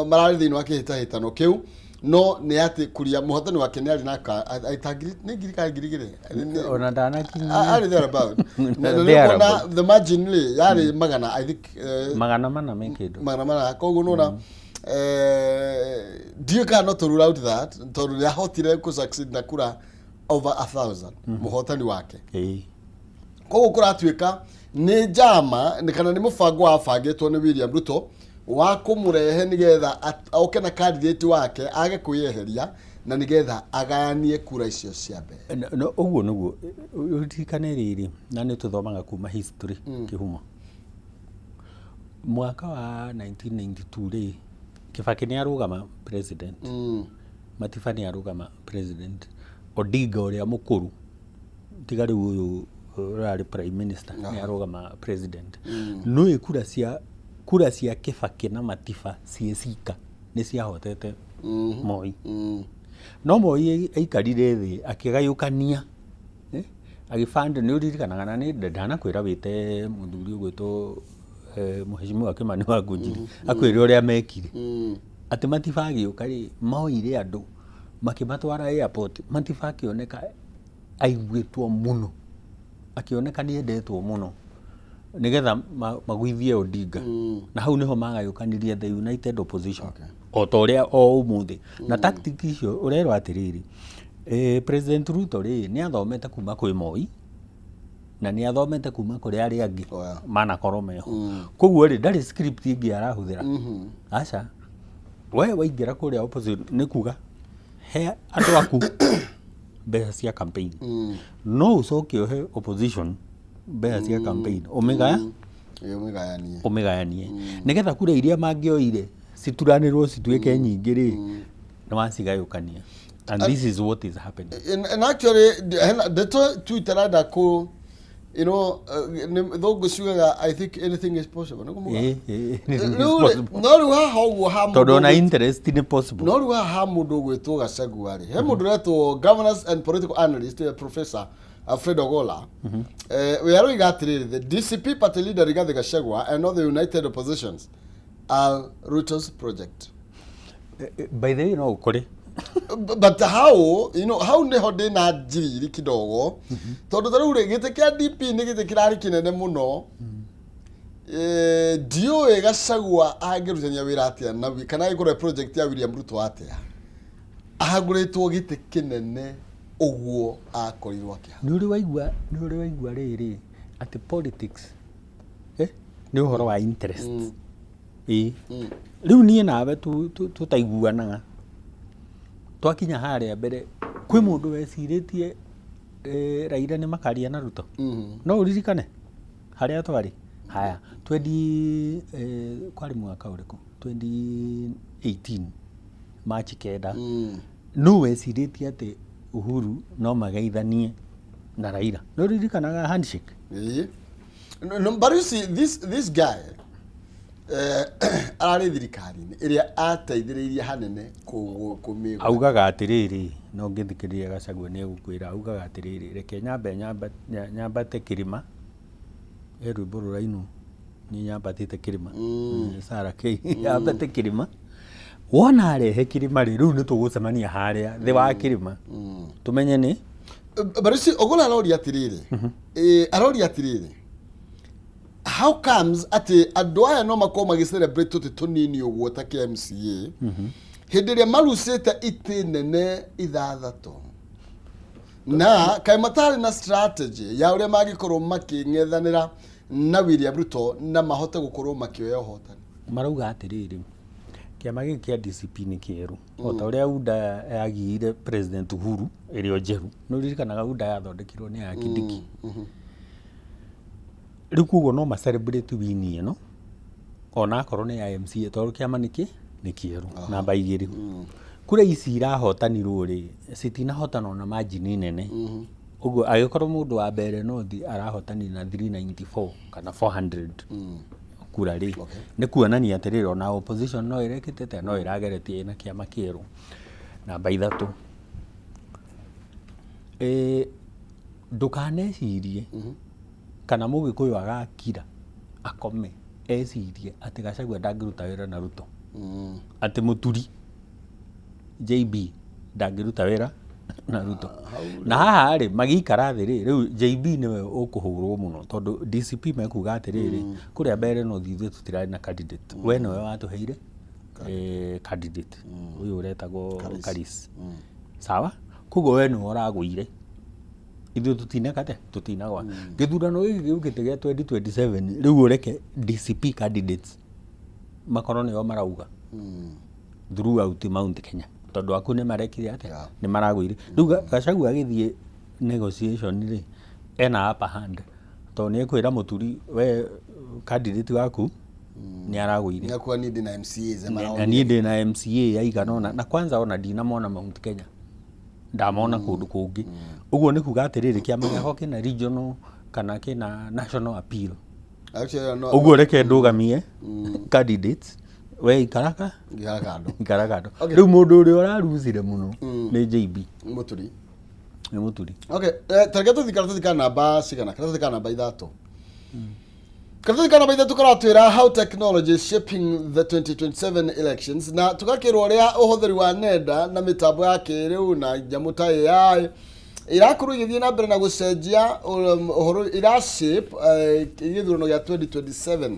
mararĩ thĩinĩ wa kĩhĩtahĩtano kĩu, no nĩ atĩ Kuria mũhotani wake nĩ arĩ na ta ngiri, nĩ ngiri kana 2,000? Ona ndanakinyia. Arĩ there about. Na nĩ There ũkuona about. the margin rĩ yarĩ magana, I think, 400 me kĩndũ. 400. Koguo nona ndiũĩ kana no to rule out that, tondũ nĩ ahotire kũ succeed na kura over 1,000 mũhotani wake. Koguo kũratuĩka nĩ njama kana nĩ mũbango wabangĩtwo nĩ William Ruto wa kũmũrehe nĩgetha oke na candidate wake age kwĩyeheria na nĩgetha agayanie kura icio cia mbere. No, ũguo nĩguo ũririkane rĩrĩ, na nĩ tũthomaga kuma history kĩhumo mwaka wa 1992 rĩ, Kibaki nĩ arũgama president, Matiba nĩ arũgama president, Odinga ũrĩa mũkũru, tiga rĩu ũyũ ũrarĩ prime minister, nĩ arũgama president. Nũĩ kura cia Kibaki na Matiba ciĩ cika nĩ ciahotete Moi. No Moi aikarire thĩ akĩgayũkania, agĩband. Nĩ ũririkanaga na nĩ ndanakwĩra wĩte mũthuri ũgwĩtwo Mheshimiwa Kimani wa Ngunjiri akwĩre ũrĩa mekire, atĩ Matiba agĩũka rĩ, moire andũ makĩmatwara airport. Matiba akĩoneka aiguĩtwo mũno, akĩoneka nĩ endetwo mũno, nĩgetha magũithie Odinga. Na hau nĩho magayũkanirie the united opposition, o ta ũrĩa o ũmũthĩ na tactic icio ũrerwo atĩrĩrĩ, President Ruto rĩ, nĩ athomete kuma kwĩ Moi na nĩ athomete kuma kũrĩ arĩa angĩ manakorwo meho. Koguo rĩ, ndarĩ script ĩngĩ arahũthĩra. Aca, we waingĩra kũrĩa opposition nĩ kuga he andũ aku mbeca cia campaign, no ũcoke ũhe opposition mbeca cia campaign, ũmĩgaya. Ĩyo ũmĩgayanie. Ũmĩgayanie nĩgetha kura iria mangĩoire cituranĩrwo cituĩke nyingĩ rĩ, nĩ wacigayũkania, and this is what is happening. And actually hena ndeto Twitter arenda kũ thũngũ ciugaga, "I think anything is possible." Nĩguo muga? Ĩ, anything is Rĩu rĩ, possible. No rĩu haha ũguo ha tondũ ona interest nĩ possible. No rĩu haha ha mũndũ ũgwĩtwo Gachagua rĩ, he mũndũ ũretwo governance and political analyst, Professor Alfred Ogola, we aroiga atĩrĩrĩ, "The DCP party leader Rigathi Gachagua and all the united oppositions are Ruto's project." By the way, no ũkore. But how you know how nĩho ndĩna njiriri kidogo, tondũ ta rĩu rĩ, gĩtĩ kĩa DP nĩ gĩtĩ kĩrarĩ kĩnene mũno. Ndiũĩ Gachagua angĩrutania wĩra atĩa na kana angĩkorwo e project ya William Ruto atĩa, ahagũrĩtwo gĩtĩ kĩnene ũguo akorirwo akĩha. Nĩ ũrĩ waigua rĩrĩ atĩ politics nĩ ũhoro wa interest. Ĩĩ, rĩu niĩ nawe tũtaiguanaga twakinya harĩa mbere, kwĩ mũndũ wecirĩtie Raila nĩ makaria na Ruto? No ũririkane harĩa twarĩ haya 20 kwarĩ mwaka ũrĩkũ? 2018 March 9. No wecirĩtie atĩ Uhuru no mageithanie na Raila? No ũririkanaga handshake? Ĩĩ. No, but you see, this guy ararĩ thirikari-inĩ ĩrĩa ateithĩrĩirie hanene kũmĩgwa. Augaga atĩrĩrĩ, no ngĩthikĩrĩria Gachagua nĩ egũkwĩra, augaga atĩrĩrĩ, reke nyambe nyambate kĩrĩma. He rwĩmbo rũrainwo nĩ nyambatĩte kĩrĩma. Sarah K, nyambate kĩrĩma. Wona arehe kĩrĩma rĩ, rĩu nĩ tũgũcemania harĩa thĩ wa kĩrĩma tũmenye nĩ But you see, Ogola aroria atĩrĩrĩ, How comes atĩ andũ aya no makorwo magĩ celebrate tũtĩ tũnini ũguo ta kĩa MCA hĩndĩ ĩrĩa marucĩte itĩ nene ithathatũ, na kaĩ matarĩ na strategy ya ũrĩa mangĩkorwo makĩng'ethanĩra na William Ruto na mahote gũkorwo makĩoya ũhotani? Marauga atĩrĩrĩ, kĩama gĩkĩ kĩa DCP nĩ kĩerũ, o ta ũrĩa UDA yagiire President Uhuru ĩrĩ o njerũ. Nĩ ũririkanaga UDA yathondekirwo nĩ ya Kindiki? Rĩu koguo no ma celebrate win ĩno ona akorwo nĩ ya MCA, tondũ kĩama nĩ kĩerũ. Namba igĩrĩ, kura ici irahotanirwo rĩ, citinahotanwo na margin nene ũguo. Angĩkorwo mũndũ wa mbere North arahotanire na 394 kana 400 kura rĩ, nĩ kuonania atĩrĩrĩ, ona opposition no ĩrekĩte atĩa, no ĩrageretie ĩna kĩama kĩerũ. Namba ithatũ, ndũkanecirie kana Mũgĩkũyũ agakira akome ecirie atĩ Gachagua ndangĩruta wĩra na Ruto, atĩ Mũturi JB ndangĩruta wĩra na Ruto. Na haha rĩ, magĩikara thĩ rĩ, rĩu JB nĩwe ũkũhũrwo mũno, tondũ DCP mekuga atĩrĩrĩ, kũrĩa mbere no ithuĩ tũtirarĩ na candidate, we nĩwe watũheire candidate ũyũ ũretagwo Karis. Sawa, koguo we nĩwe ũragũire, ithuĩ tũtineka te tũtinagwa. Gĩthurano gĩkĩ gĩũkĩte gĩa 2027 rĩu, ũreke DCP candidates makorwo nĩo marauga throughout Mount Kenya, tondũ aku nĩ marekire atĩa? Nĩ maragũire. Rĩu Gachagua agĩthiĩ negotiation rĩ, ena upper hand, tondũ nĩ ekwĩra Mũturi, we candidate waku nĩ aragũire. Nĩakuga niĩ ndĩ na MCAs. Na niĩ ndĩ na MCA aigana ũna, na kwanza ona ndinamona Mount Kenya, ndamona kũndũ kũngĩ. Ũguo nĩ kuga atĩrĩrĩ, kĩama gĩakwa kĩna regional kana kĩna national appeal. Actually, no. Ũguo reke ndũgamie candidates, we ikaraka Ngĩhara kando. Ikara kando. Okay. Rĩu mũndũ ũrĩa ũrarucire mũno nĩ JB. Mũturi. Nĩ Mũturi. Okay, tareke tũthiĩ karatathi ka namba cigana? Karatathi ka namba ithatũ. Karatathi ka namba ithatũ karatwĩra how technology is shaping the 2027 elections, na tũgakĩrwo ũrĩa ũhũthĩri wa nenda na mĩtambo ya kĩrĩu na nyamũ ta AI irakorwo igĩthiĩ na mbere na gũcenjia ũhoro, ira shape gĩthurano gĩa 2027,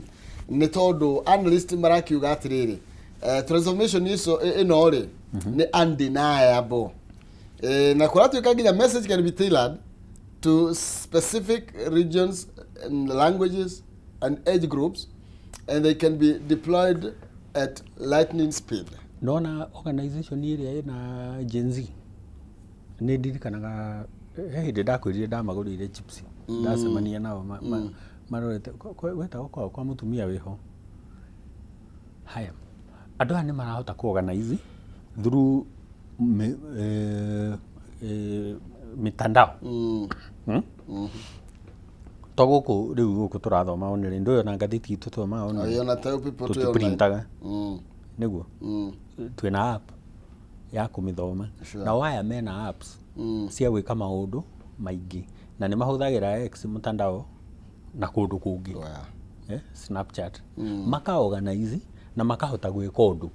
nĩ tondũ analyst marakiuga atĩrĩrĩ, transformation icio ĩno rĩ nĩ undeniable. Na kũratuĩka nginya message can be tailored to specific regions and languages and age groups, and they can be deployed at lightning speed. Nona organization ĩrĩa ĩna Gen Z, nĩ ndirikanaga he hĩndĩ ndakwĩrire ndamagũrĩire chips, ndacemania nao marorete gwetagwo kwao kwa mũtumia wĩho. Haya, andũ aya nĩ marahota ku organize through mitandao. To gũkũ rĩu gũkũ tũrathoma online, ndũĩ ona ngathĩti itũ tũthomaga online. Ona tayo people twĩ online. Tũtiprintaga. Nĩguo twĩna app ya kũmĩthoma. Nao aya mena apps cia gwĩka maũndũ maingĩ, na nĩ mahũthagĩra X mtandao na kũndũ kũngĩ. Snapchat, maka organize na makahota gwĩka ũndũ.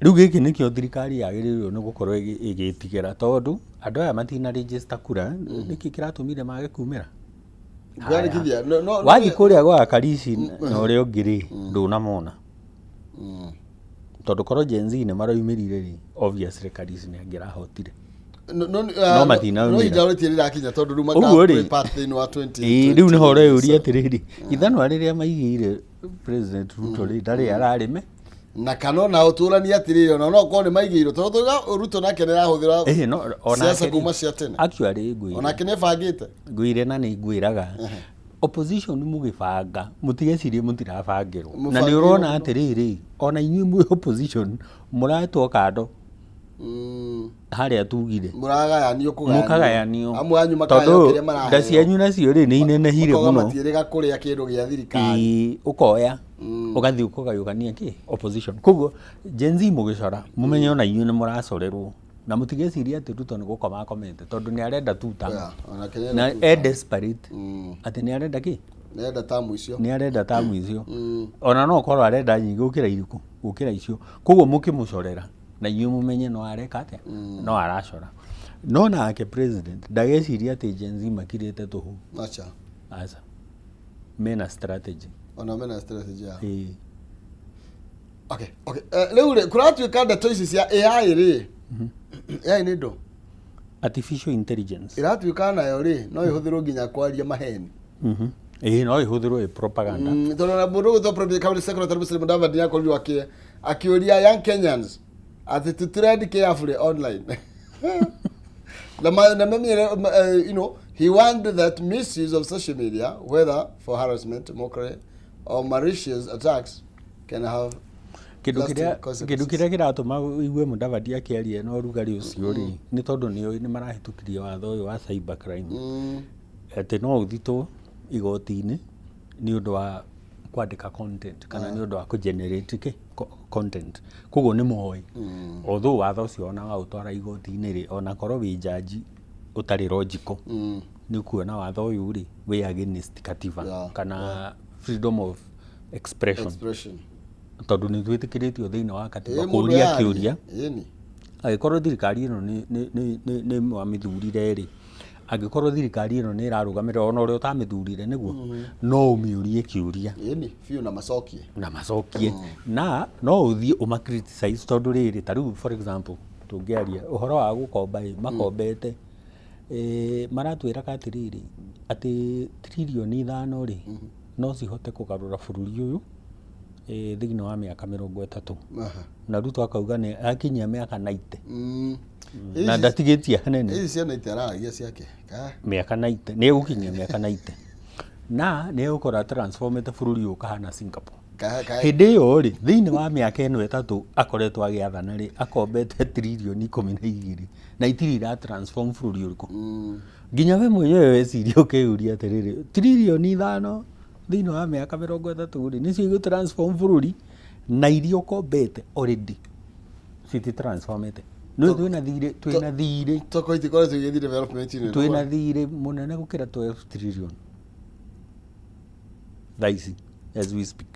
Rĩu gĩkĩ nĩkĩo thirikari yagĩrĩirwo nĩ gũkorwo ĩgĩtigĩra, tondũ andũ aya matina register kura, nĩkĩ kĩratũmire mage kumĩra? Ngwandĩkithia. No, Wathiĩ kũrĩa gwa Karici na ũrĩa ũngĩ rĩ, ndũnamona, tondũ korwo Gen Z nĩ maroimĩrire rĩ, obviously Karici nĩ angĩrahotire. No, No matinaumĩra. No ihinda rĩtirĩ rĩrakinya, tondũ rĩu Ũguo rĩ, maka part thĩinĩ wa 20 Ĩĩ, rĩu nĩho ũreyũria atĩrĩrĩ, ithanwa rĩrĩa maigĩire President Ruto rĩ, ndarĩ ararĩme. Na kana ona ũtũranie atĩrĩrĩ, ona no korwo nĩ maigĩirwo, tondũ tũiga Ruto nake nĩ arahũthĩra Ĩhĩ, no, onake siasa rĩ, kuma cia tene. Actually ngwĩre, Onake nĩ ebangĩte. Ngwĩre na nĩ ngwĩraga opposition, mũgĩbanga mũtigecirie mũtirabangĩrwo, na nĩ Mũbangĩirwo ũrona mũno. atĩrĩrĩ, ona inyuĩ mwĩ opposition mũratwo kando harĩa tugire. Mũragayanio kũgayanio. Mũkagayanio. Amwe anyu makagayo tondũ kĩrĩa maraheo. Nda cianyu nacio rĩ, nĩ inenehire Makauga mũno. matiĩrĩga kũrĩa kĩndũ gĩa thirikari. Ĩĩ, ũkoya ũgathiĩ ũkagayũkania kĩ opposition. Koguo Gen Z mũgĩcora, mũmenye ona inyuĩ nĩ mũracorerwo, na mũtigecirie atĩ Ruto nĩ gũkoma akomete, tondũ nĩ arenda two term. Yeah, onake nĩ na arenda two e term. Desperate atĩ nĩ arenda kĩ? Nĩarenda tamu icio. Nĩ arenda tamu icio, ona no korwo arenda nyingĩ gũkĩra irĩkũ, gũkĩra icio. Koguo mũkĩmũcorera na inyuĩ mũmenye no areka atĩa, no aracora. No nake president ndagecirie atĩ Gen Z makirĩte tũhũ. Acha. Aca. Mena strategy. Ona mena strategy yao. Ĩĩ. Okay. Rĩu rĩ, kũratuĩka ndeto ici cia AI rĩ, AI nĩ ndo Artificial intelligence. Ĩratuĩka nayo rĩ, no ĩhũthĩrwo nginya kwaria maheni. Ĩĩ, no ĩhũthĩrwo ĩ propaganda. Tondũ na mũndũ ũgwĩtwo Prime Cabinet Secretary Musalia Mudavadi nĩakorirwo akĩũria young Kenyans atĩ to trend carefully online na memire, he warned that misuse of social media, whether for harassment, mockery or malicious attacks, can have Kĩndũ lasting kĩrĩa consequences. Kĩndũ kĩrĩa kĩratũma ũigue Mudavadi akĩaria na ũrugarĩ ũcio rĩ, nĩ tondũ nĩ nĩ marahĩtũkirie watho ũyũ wa cyber crime, atĩ no ũthitwo igoti-inĩ nĩ ũndũ wa kwandĩka content kana nĩ ũndũ wa kũgenerate content. Koguo nĩ moĩ, although watho ũcio ona waũtwara igoti-inĩ rĩ, ona korwo wĩ jaji ũtarĩ logical, nĩ ũkuona watho ũyũ rĩ wĩ against katiba kana freedom of expression, expression, tondũ nĩ twĩtĩkĩrĩtio thĩinĩ wa katiba Ĩ, mũndũ kũũria yaria. kĩũria. Ĩni. Angĩkorwo thirikari ĩno nĩ mwamĩthurire rĩ, angĩkorwo thirikari ĩno nĩ ĩrarũgamĩrĩra, ona ũrĩa ũtamĩthurire nĩguo, no ũmĩũrie kĩũria. Ĩni biũ, na macokie. Na macokie, na no ũthiĩ ũma criticize, tondũ rĩrĩ, ta rĩu for example tũngĩaria ũhoro wa gũkomba ĩ, makombete maratwĩraga atĩrĩrĩ, atĩ 5 trillion rĩ, no cihote kũgarũra bũrũri ũyũ thĩinĩ wa mĩaka 30. Na Ruto akauga nĩ akinyia mĩaka 90 na ndatigĩtie hanene. Ici ciana itaragia ciake. Ka? Mĩaka 90, nĩ egũkinyia mĩaka 90 na nĩ egũkorwo transformete bũrũri ũyũ ũkahana Singapore. Ka ka Hĩndĩ ĩyo rĩ, thĩinĩ wa mĩaka ĩno 3 akoretwo agĩathana rĩ, akombete 12 trillion na itirĩ ira transform bũrũri ũrĩkũ. Nginya we mwenyewe weciria ũkeyũria atĩrĩrĩ, 5 trillion thĩinĩ wa mĩaka 30 rĩ, nĩcio igũ transform bũrũri, na iria ũkombete already citi transformete? Nĩ twĩna thirĩ. Toko itikoretwo igĩthiĩ development-inĩ. Twĩna thirĩ mũnene gũkĩra 12 trillion thaa ici as we speak.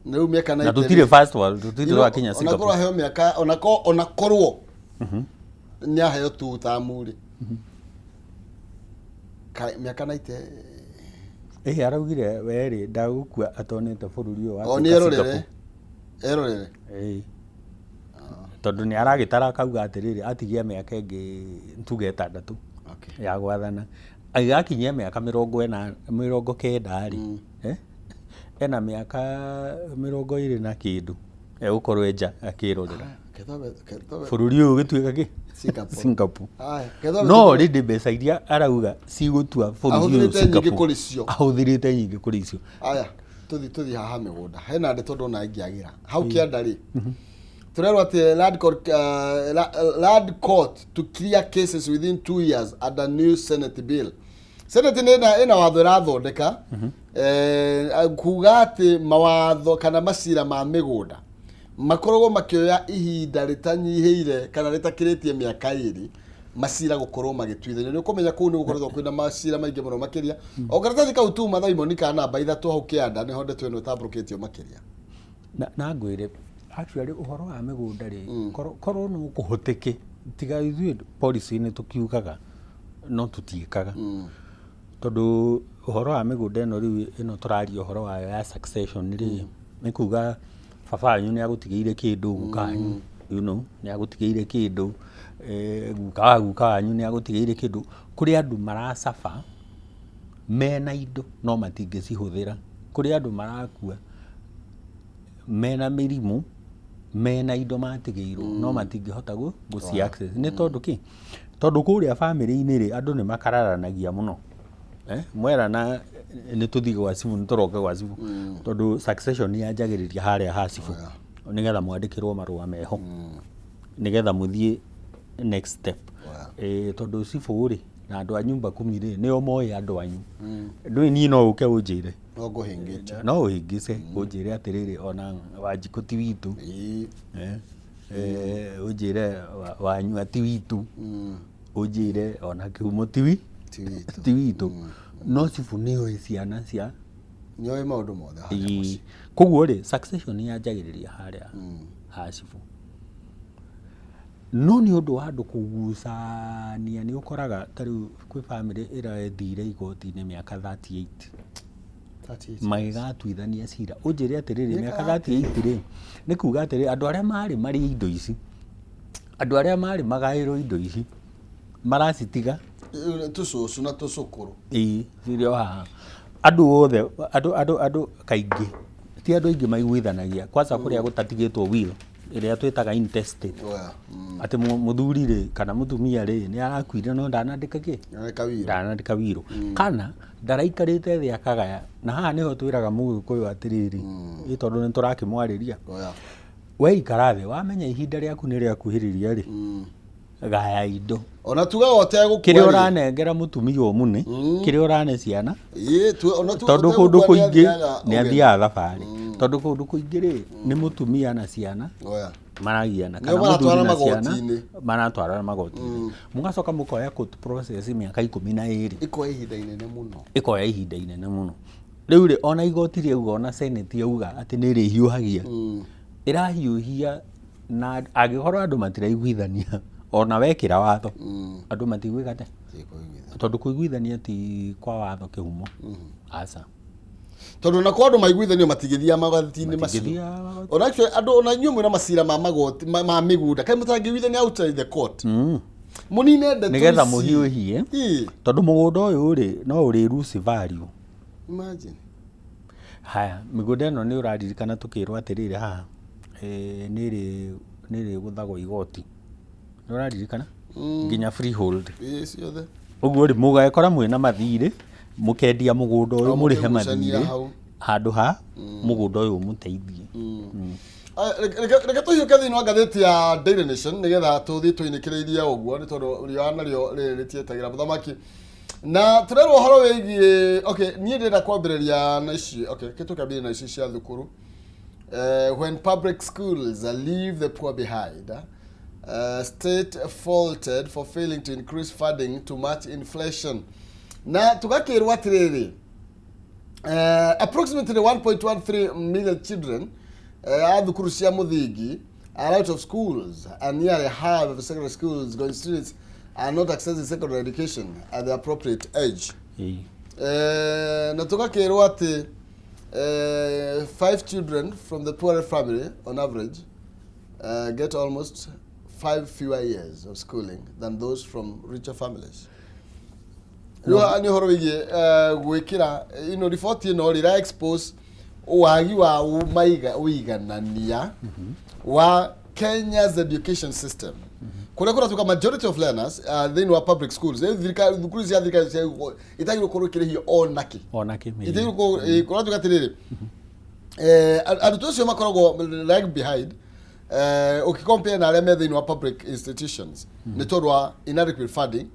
Rĩu mĩaka Na 90 tũtirĩ first world, tũtirĩ twakinya onakorwo Singapore. Aheo mĩaka onakorwo nĩ aheo tu tamu rĩ, mĩaka 90. Ĩhĩ, araugire we rĩ, ndagũkua atonete bũrũri ũyũ O watuĩka nĩ erorere. Singapore. Erorere. Ĩĩ. Tondũ nĩ aragĩtara akauga atĩrĩrĩ, atigia mĩaka ĩngĩ tuge 6 ya gwathana, agĩgakinyia mĩaka 40, 90 rĩ, ena mĩaka 20 na kĩndũ egũkorwo enja akĩrorera Kethobe bũrũri ũyũ ũgĩtuĩka kĩ? Singapore. Singapore. Aya, kethobe. No already mbeca iria arauga cigũtua bũrũri ũyũ Ahũthĩrĩte nyingĩ Singapore, kũrĩ cio. Ahũthĩrĩte nyingĩ kũrĩ icio. Aya, tũthi haha mĩgũnda, hena ndeto ndona ĩngĩagĩra hau kĩanda rĩ, tũrerwo atĩ land court to clear cases within 2 years under new Senate bill. Senate nĩ ĩna watho ĩrathondeka, kuga atĩ mawatho kana macira ma mĩgũnda makoragwo makĩoya ihinda rĩtanyihĩire kana rĩtakĩrĩtie mĩaka 2 macira gũkorwo magĩtuithanio. Nĩ ũkũmenya kũu nĩ gũkoretwo kwĩna macira maingĩ mũno makĩria. O karatathi kau tuma Thaimoni ka namba 3 hau kĩanda nĩho ndeto ĩno ĩtambũrũkĩtio makĩria. Na ngwĩre actually ũhoro wa mĩgũnda rĩ, korwo no kũhoteke, tiga ithuĩ policy nĩ tũkiugaga no tũtiĩkaga, tondũ ũhoro wa mĩgũnda ĩno rĩu ĩno tũraria ũhoro wayo ya succession rĩ, nĩ kuga baba wanyu nĩ agũtigĩire kĩndũ, guka wanyu nĩ agũtigĩire kĩndũ, guka wa guka wanyu nĩ agũtigĩire kĩndũ. Kũrĩ andũ maracaba mena indo no matingĩcihũthĩra, kũrĩ andũ marakua mena mĩrimũ, mena indo matigĩirwo no matingĩhota gũci access. Nĩ tondũ kĩ? Tondũ kũrĩa bamĩrĩ-inĩ rĩ, andũ nĩ makararanagia mũno, mwerana nĩ tũthiĩ gwa cibũ, nĩ tũroke gwa cibũ, tondũ succession yanjagĩrĩria harĩa ha cibũ, nĩgetha mwandĩkĩrwo marũa meho nĩgetha mũthiĩ next step. Tondũ cibũ rĩ na andũ a nyumba kumi rĩ, nĩo moĩ andũ anyu. Ndũĩ niĩ no ũke ũnjĩre. No ngũhĩngĩte. No ũhĩngĩce ũnjĩre atĩrĩrĩ, ona Wanjikũ ti witũ. Ũnjĩre Wanyua ti witũ, ũnjĩre ona Kĩhumo ti wi Ti witũ. Ti witũ, no cibũ nĩoĩ ciana cia Nĩoĩ maũndũ mothe harĩa mũciĩ. Koguo rĩ, succession yanjagĩrĩria harĩa ha cibũ, no nĩ ũndũ wa andũ kũgucania, nĩ ũkoraga ta rĩu kwĩ bamĩrĩ ĩrethire igoti-inĩ mĩaka 38. 38. Magĩgatuithania cira. Ũnjĩre atĩrĩrĩ, mĩaka 38 rĩ, nĩ kuga atĩrĩ, andũ arĩa marĩ marĩ indo ici, andũ arĩa marĩ magaĩrwo indo ici maracitiga. Tũcũcũ na tũcũkũrũ. Ĩĩ, cirĩ o haha. Andũ othe, andũ kaingĩ, ti andũ aingĩ maiguithanagia, kwanza kũrĩa gũtatigĩtwo will ĩrĩa twĩtaga intestate. Atĩ mũthuri rĩ kana mũtumia rĩ nĩ arakuire no ndanandĩka kĩ? Ndanandĩka will. Ndanandĩka will. Kana ndaraikarĩte thĩ akagaya. Na haha nĩho twĩraga mũgĩkũyũ atĩrĩrĩ, ĩ tondũ nĩ tũrakĩmwarĩria. We ikara thĩ, wamenya ihinda rĩaku nĩ rĩakuhĩrĩria rĩ, gaya indo. Ona tugaga ũtegũkua Kĩrĩa rĩ. ũranengera mũtumia ũmune, kĩrĩa ũrane ciana, Ĩĩ, ona tondũ ũtegũkua kũndũ nĩ kũingĩ athiaga nĩ ũgeni. athiaga thabarĩ. Tondũ kũndũ kũingĩ rĩ, nĩ mũtumia na ciana maragiana, Nĩo kana mũthuri maratwarana na ciana magoti-inĩ. maratwarana magoti-inĩ. Mũgacoka mũkoya court process mĩaka 12. Ĩkoya ihinda inene mũno. Ĩkoya ihinda inene mũno. Rĩu rĩ, ona igoti rĩauga, ona senate yauga atĩ nĩ ĩrĩhiũhagia, ĩrahiũhia na angĩkorwo andũ matiraiguithania, ona wekĩra watho, andũ matigwĩka atĩa? Tondũ kũiguithania ti kwa watho kĩhumo. Aca. Tondũ na kwa andũ maiguithanio matingĩthiaga magoti-inĩ macio. Matingĩthiaga magoti. Ona actually andũ ona inyuĩ mwĩna macira ma magoti ma mĩgũnda, kaĩ mũtangĩiguithania outside the court? Mũnine ndeto Nĩgetha ici. mũhiũhie. Ĩĩ. Tondũ mũgũnda ũyũ rĩ, no ũrĩ lose value. Imagine. Haya, mĩgũnda ĩno nĩ ũraririkana tũkĩrwo atĩrĩrĩ haha, nĩ ĩrĩgũthagwo igoti. Nĩ ũraririkana? Nginya freehold. Ĩĩ, ciothe. Ũguo rĩ, mũgekora mwĩna mathirĩ, mũkendia mũgũnda ũyũ O mũrĩhe mũkĩgucania mathirĩ hau. handũ ha mũgũnda ũyũ ũmũteithie. Reke tũhiũke thĩinĩ wa ngathĩti ya Daily Nation nĩgetha tũthiĩ tũinĩkĩrĩirie ũguo, nĩ tondũ riũa narĩo rĩrĩ rĩtietagĩra mũthamaki. Na tũrerwo ũhoro wĩgiĩ, okay, niĩ ndĩrenda kwambĩrĩria na ici, okay, kĩ tũkĩambĩrĩria na ici cia thukuru. When public schools leave the poor behind, state faulted for failing to increase funding to match inflation. Na tũgakĩrwo atĩrĩrĩ, approximately 1.13 million children a thukuru cia mũthingi are out of schools, and nearly half of secondary schools going students are not accessing secondary education at the appropriate age. Na tũgakĩrwo atĩ 5 children from the poorer family on average get almost 5 fewer years of schooling than those from richer families. Rĩu haha nĩ ũhoro wĩgiĩ gwĩkĩra ino riboti ĩno rĩ ĩra expose wagi wa ũiganania wa Kenya's education system, kũrĩa kũratuĩka majority of learners thĩinĩ wa public schools, thirikari, thukuru cia thirikari itagĩrĩirwo gũkorwo ikĩrĩhio ona kĩ. Ona kĩ. Itagĩrĩirwo kũratuĩka atĩrĩrĩ, arutwo acio makoragwo lag behind ũkĩcompare na arĩa me thĩinĩ wa public institutions nĩ tondũ wa inadequate funding,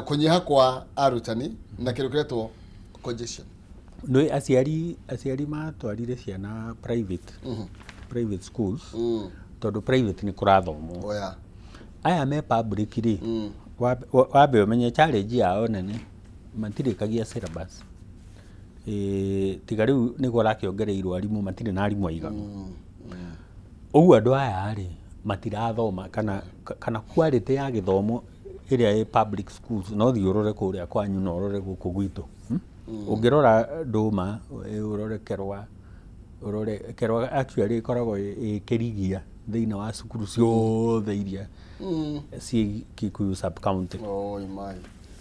kũnyiha kwa arutani na kĩndũ kĩretwo congestion. Nĩ aciari matwarire ciana private schools tondũ private nĩ kũrathomwo. Aya me public rĩ, wambe ũmenye challenge yao nene, matirĩkagia syllabus. Tiga rĩu nĩguo ũrakĩongereirwo arimũ, matirĩ na arimũ aiganu. Ũguo andũ aya rĩ matirathoma kana quality ya gĩthomo ĩrĩa ĩ public schools, no thiĩ ũrore kũrĩa kwanyu na ũrore gũkũ gwitũ. Ũngĩrora Ndũma, ũrore Kerwa, ũrore Kerwa actually ĩkoragwo ĩ kĩrigia thĩinĩ wa cukuru ciothe iria ciĩ Kikuyu sub county. Oh, imai.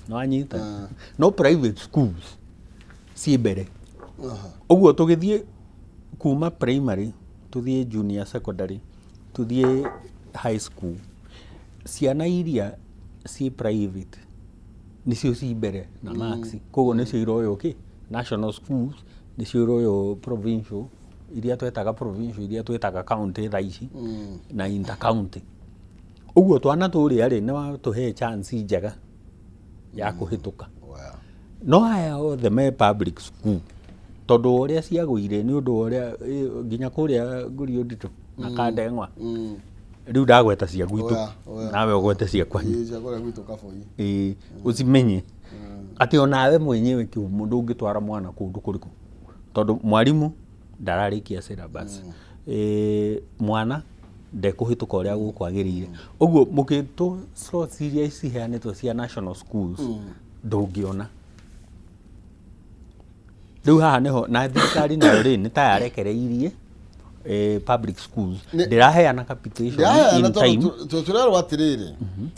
Nĩwanyita? No private schools ciĩ mbere. Ũguo tũgĩthiĩ kuma primary, tũthiĩ junior secondary, tũthiĩ high school, ciana iria ciĩ private nĩcio ci mbere na marks, koguo nĩcio iroywo kĩ national schools, nĩcio iroywo provincial, iria twetaga provincial, iria twetaga county thaa ici, na inter county. Ũguo twana tũrĩa rĩ, nĩ watũhe chance njega ya kũhĩtũka. No aya othe me public school, tondũ ũrĩa ciagũire nĩ ũndũ wa ũrĩa nginya kũrĩa Ngũriũ Nditũ na Kandeng'wa. Rĩu ndagweta cia gwitũ, nawe ũgwete cia kwanyu. Ĩĩ, cia kũrĩa gwitũ Kaboi. Ĩĩ, ũcimenye atĩ onawe mwenyewe kĩhumo ndũngĩtwara mwana kũndũ kũrĩkũ, tondũ mwarimũ ndararĩkia syllabus, mwana ndekũhĩtũka ũrĩa gũkwagĩrĩire. Ũguo mũkĩtwo slots iria ciheanĩtwo cia national schools ndũngĩona. Rĩu haha nĩho na thirikari nayo rĩ nĩ ta yarekereirie public schools, ndĩraheana capitation Ndĩraheana in time. Tondũ tũrerwo atĩrĩrĩ,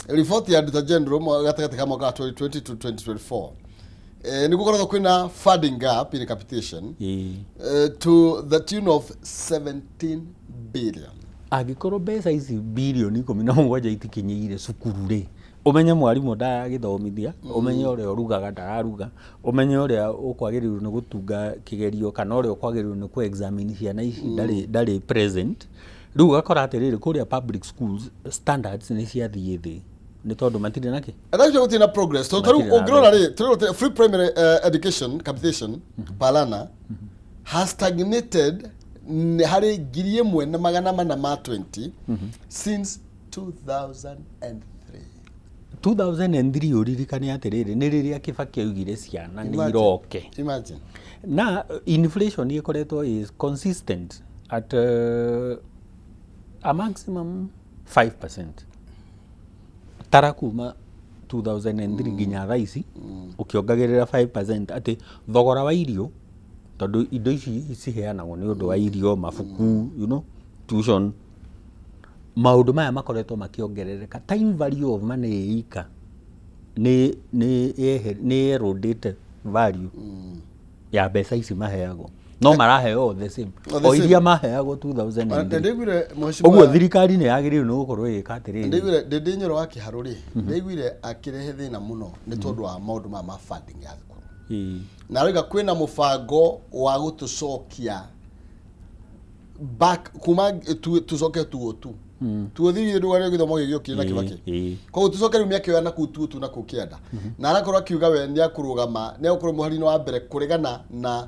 riboti ya Auditor General gatagatĩ ka mwaka wa 2020 to 2024, nĩ gũkoragwo kwĩna funding gap in capitation to the tune of 17 billion. Angĩkorwo mbeca ici birioni 17 itikinyĩire cukuru rĩ, ũmenye mwarimũ ndaragĩthomithia, ũmenye ũrĩa ũrugaga ndararuga, ũmenye ũrĩa ũkwagĩrĩirwo nĩ gũtunga kĩgerio kana ũrĩa ũkwagĩrĩirwo nĩ kũ examine ciana ici ndarĩ present. Rĩu ũgakora atĩrĩrĩ, kũrĩa public schools standards nĩ ciathiĩ thĩ nĩ tondũ matirĩ na kĩ. And actually gũtirĩ na progress, tondũ tarĩu Matirĩ na ũngĩrora rĩ, tũrerwo free primary education capitation per learner has stagnated harĩ 1420 since 2003. 2003, ũririkane atĩrĩrĩ, nĩ rĩrĩa Kibaki augire ciana nĩ Imagine. iroke. Imagine. Na inflation ĩkoretwo is consistent at a maximum 5%. Tara kuma 2003 nginya thaa ici, ũkĩongagĩrĩra 5% atĩ thogora wa irio, tondũ indo ici ciheanagwo nĩ ũndũ wa irio, mabuku, tuition, maũndũ maya makoretwo makĩongerereka. Time value of money ĩika nĩ erodĩte value ya mbeca ici maheagwo, no maraheo the same O the o same. iria maheagwo 2003. Ndaiguire mheshimiwa Ũguo thirikari nĩ yagĩrĩirwo nĩ gũkorwo ĩgĩka atĩrĩrĩ. Ndaiguire Ndindi Nyoro wa Kĩharũ rĩ, ndaiguire akĩrehe thĩna mũno nĩ tondũ wa maũndũ maya ma funding ya thukuru, na arauga kwĩna mũbango wa gũtũcokia back kuma tucoke tuo tu tuo thiĩ ndũgare gĩthomo gĩgĩũkire na Kibaki. Koguo tucoke rĩu mĩaka ĩyo ya nakũu tuo tu nakũu kĩanda, na arakorwo akiuga we nĩ akũrũgama, nĩ agũkorwo mũhari-inĩ wa mbere kũregana na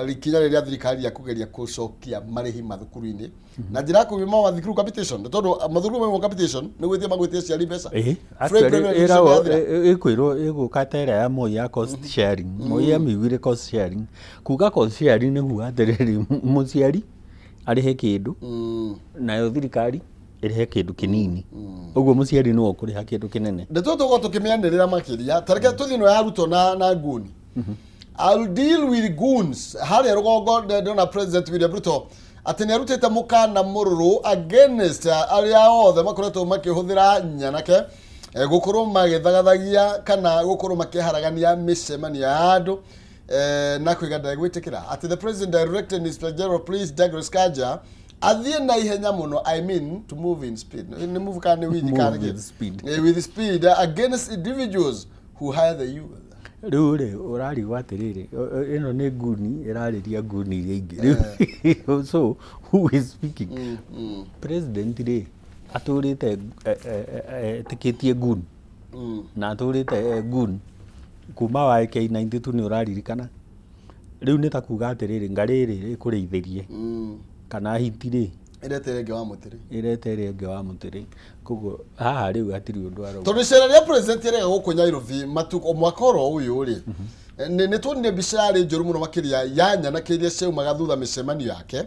ikinya rĩrĩa thirikari ya kũgeria gũcokia marĩhi mathukuru-inĩ na njĩra ya kũima mathukuru capitation, nĩ tondũ mathukuru maimwo capitation nĩ gwĩtia magwĩtia aciari mbeca. Free Actually, primary education ĩragwo yathira. ĩkwĩrwo ĩgũka ta ĩrĩa ya Moi ya cost sharing. Moi amĩugire cost sharing, kuga cost sharing nĩ kuga atĩrĩrĩ, mũciari arĩhe kĩndũ nayo thirikari ĩrĩhe kĩndũ kĩnini, ũguo mũciari nĩwe ũkũrĩha kĩndũ kĩnene. Ndeto tũgũkorwo tũkĩmĩanĩrĩra makĩria. Tareke tũthiĩ ĩno ya Ruto na nguni. "I'll deal with goons." Harĩa rũgongo ndĩrona President William Ruto atĩ nĩ arutĩte mũkana mũrũrũ against arĩa othe makoretwo makĩhũthĩra nyanake gũkorwo magĩthagathagia kana gũkorwo makĩharagania mĩcemanio ya andũ, na kwiga ndegwĩtĩkĩra atĩ the president directed Inspector General Police Douglas Kanja athiĩ na ihenya mũno, I mean to move in speed, nĩ move kana nĩ with Move kana with speed. With speed against individuals who hire the youth. Rĩu rĩ, ũrarigwo atĩrĩrĩ, ĩno nĩ nguni ĩrarĩria nguni iria ingĩ. Rĩu so who is speaking? President rĩ, atũrĩte etĩkĩtie nguni na atũrĩte gun kuma wa AK92, nĩ ũraririkana. Rĩu nĩ ta kuga atĩrĩrĩ, ngarĩ rĩ ĩkũrĩithĩrie kana hiti rĩ ĩrete ĩrĩa wa mũtĩrĩ. Ĩrete ĩrĩa ĩngĩ wa mũtĩrĩ. Koguo haha rĩu hatirĩ ũndũ arauga. Tondũ icera rĩa president rĩega gũkũ Nairobi matuko mwaka oro ũyũ rĩ, nĩ tuonire mbica yarĩ njũru mũno makĩria ya nyanake iria ciaumaga thutha mĩcemanio yake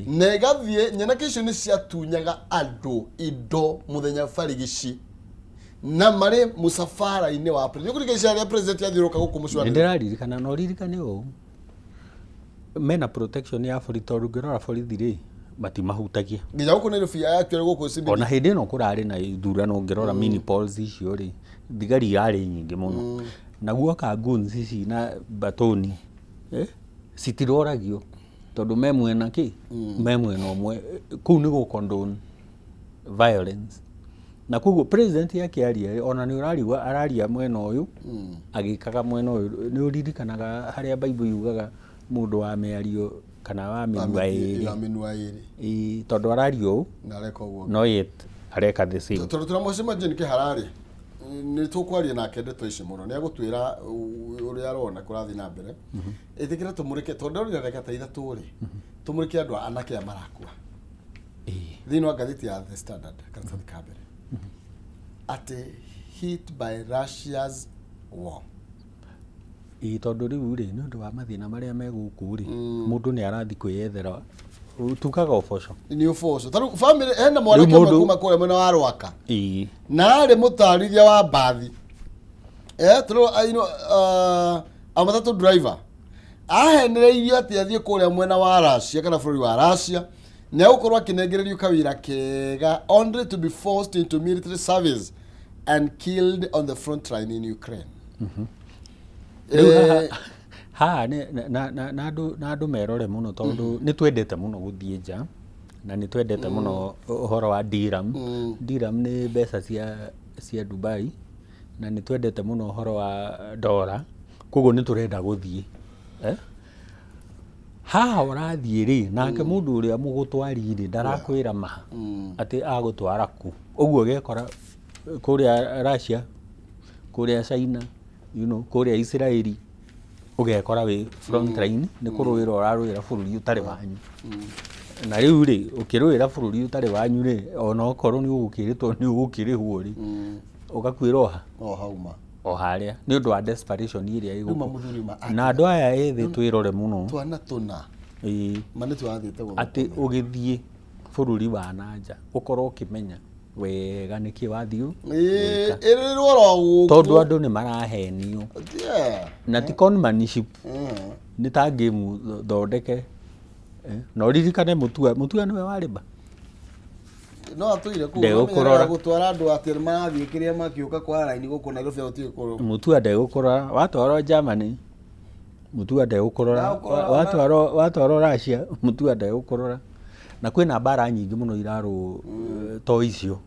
na ĩgathiĩ. Nyanake icio nĩ ciatunyaga andũ indo mũthenya barigici na marĩ mũcabara-inĩ wa president. Nĩ icera rĩa president yathiũrũrũka gũkũ mũciĩ wa Nĩ Nairobi. Ndĩraririkana na ũririkane ũũ, mena protection ya borithi, tondũ ũngĩrora borithi rĩ, matimahutagia. Nginya gũkũ Nairobi actually, gũkũ CBD. Ona hĩndĩ ĩno kũrarĩ na ithurano, ũngĩrora mini polls icio rĩ, thigari irarĩ nyingĩ mũno. Na guoka goons ici na batoni, citiroragio tondũ me mwena kĩ, me mwena ũmwe. Kũu nĩ gũ condone violence, na koguo president akĩaria ona nĩ ũrarigwo araria mwena ũyũ agĩkaga mwena ũyũ. Nĩ ũririkanaga harĩa Bible yugaga mũndũ wa mĩario kana wa mĩnua ĩrĩ? Wa mĩnua ĩrĩ. Ĩĩ, tondũ araria ũũ na areka ũguo, no yet areka the same. Tondũ tũramũcema Jane Kĩhararĩ, nĩ tũkwaria nake ndeto ici mũno, nĩ agũtwĩra ũrĩa arona kũrathiĩ na mbere. Ĩtĩkĩra tũmũrĩke, tondũ ndorire ndagĩka ta 3 rĩ, tũmũrĩke andũ anake aya marakua. Thĩinĩ wa ngathĩti ya The Standard, karatathi ka mbere, atĩ "Hit by Russia's war". Ĩĩ, tondũ rĩu rĩ, nĩ ũndũ wa mathĩna marĩa me gũkũ rĩ, mũndũ nĩ arathiĩ kwĩyethera, tugaga ũboco. Nĩ ũboco. Tarĩu family hena mwanake ũmwe kuma kũrĩa mwena wa Rwaka na arĩ mũtarithia wa mbathi, tũrĩ a matatũ driver. Ahenereirio atĩ athiĩ kũrĩa mwena wa Russia kana bũrũri wa Russia nĩ egũkorwo akĩnengererio kawĩra kega, only to be forced into military service and killed on the front line in Ukraine. Rĩu Eh, haha na andũ merore mũno, tondũ nĩ twendete mũno gũthiĩ nja na nĩ twendete mũno ũhoro wa dirham. Dirham nĩ mbeca cia Dubai, na nĩ twendete mũno ũhoro wa ndora, koguo nĩ tũrenda gũthiĩ, eh? Haha ũrathiĩ rĩ, nake mũndũ ũrĩa mũgũtwari rĩ, ndarakwĩra ma atĩ agũtwara kũ. Ũguo ũgekora kũrĩa Russia, kũrĩa China, kũrĩa Israeli, ũgekora wĩ front line nĩ kũrũĩra ũrarũĩra bũrũri ũtarĩ wanyu. Na rĩu rĩ, ũkĩrũĩra bũrũri ũtarĩ wanyu rĩ, ona okorwo nĩ ũgũkĩrĩtwo nĩ ũgũkĩrĩhwo rĩ, ũgakuĩra oha O hauma. O harĩa nĩ ũndũ wa desperation ĩrĩa ĩ Rĩu ma gũkũ. Mũthuri ma Na andũ aya ethĩ twĩrore mũno. Twana tũna. Ma nĩ twathiĩte gũthũkũma. Atĩ ũgĩthiĩ bũrũri wa na nja ũkorwo ũkĩmenya wega nĩkĩ wathiĩ gwĩka. Ĩrĩrwo oro gũkũ. Tondũ andũ nĩ marahenio na ti conmanship, nĩ ta game thondeke. Na ũririkane Mũtua, Mũtua nĩwe warĩ ba No atũire kũu. Ndegũkũrora. Gũtwara andũ atĩ marathiĩ kĩrĩa makĩũka kwa raini gũkũ Nairobi gũtirĩ kũrũ. Mũtua ndegũkũrora watwarwo Germany, Mũtua ndegũkũrora. Ndagũkũrora. Watwarwo Russia, Mũtua ndegũkũrora. Na kwĩna mbara nyingĩ mũno irarũ to icio.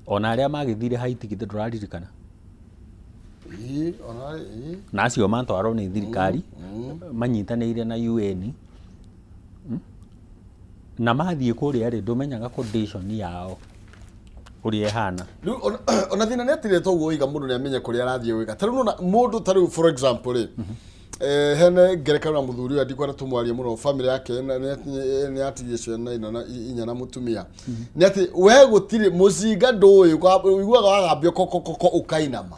Ona arĩa magĩthire Haiti, githĩ ndũraririkana? Ĩĩ, ona ĩĩ. Na acio matwarwo nĩ thirikari manyitanĩire na UN. Na mathiĩ kũrĩa rĩ, ndũmenyaga condition yao ũrĩa ĩhana. Rĩu ona thĩna nĩ atĩrĩ, toguo wĩiga mũndũ nĩ amenye kũrĩa arathiĩ gwĩka. Ta rĩu nona mũndũ ta rĩu, for example rĩ, hene ngerekano na mũthuri ũyũ, ndikwenda tũmwarie mũno, family yake nĩ atigie ciana inya na mũtumia, nĩ atĩ we gũtirĩ mũcinga ndũĩ ũiguaga wagambio kokokoko ũkainama,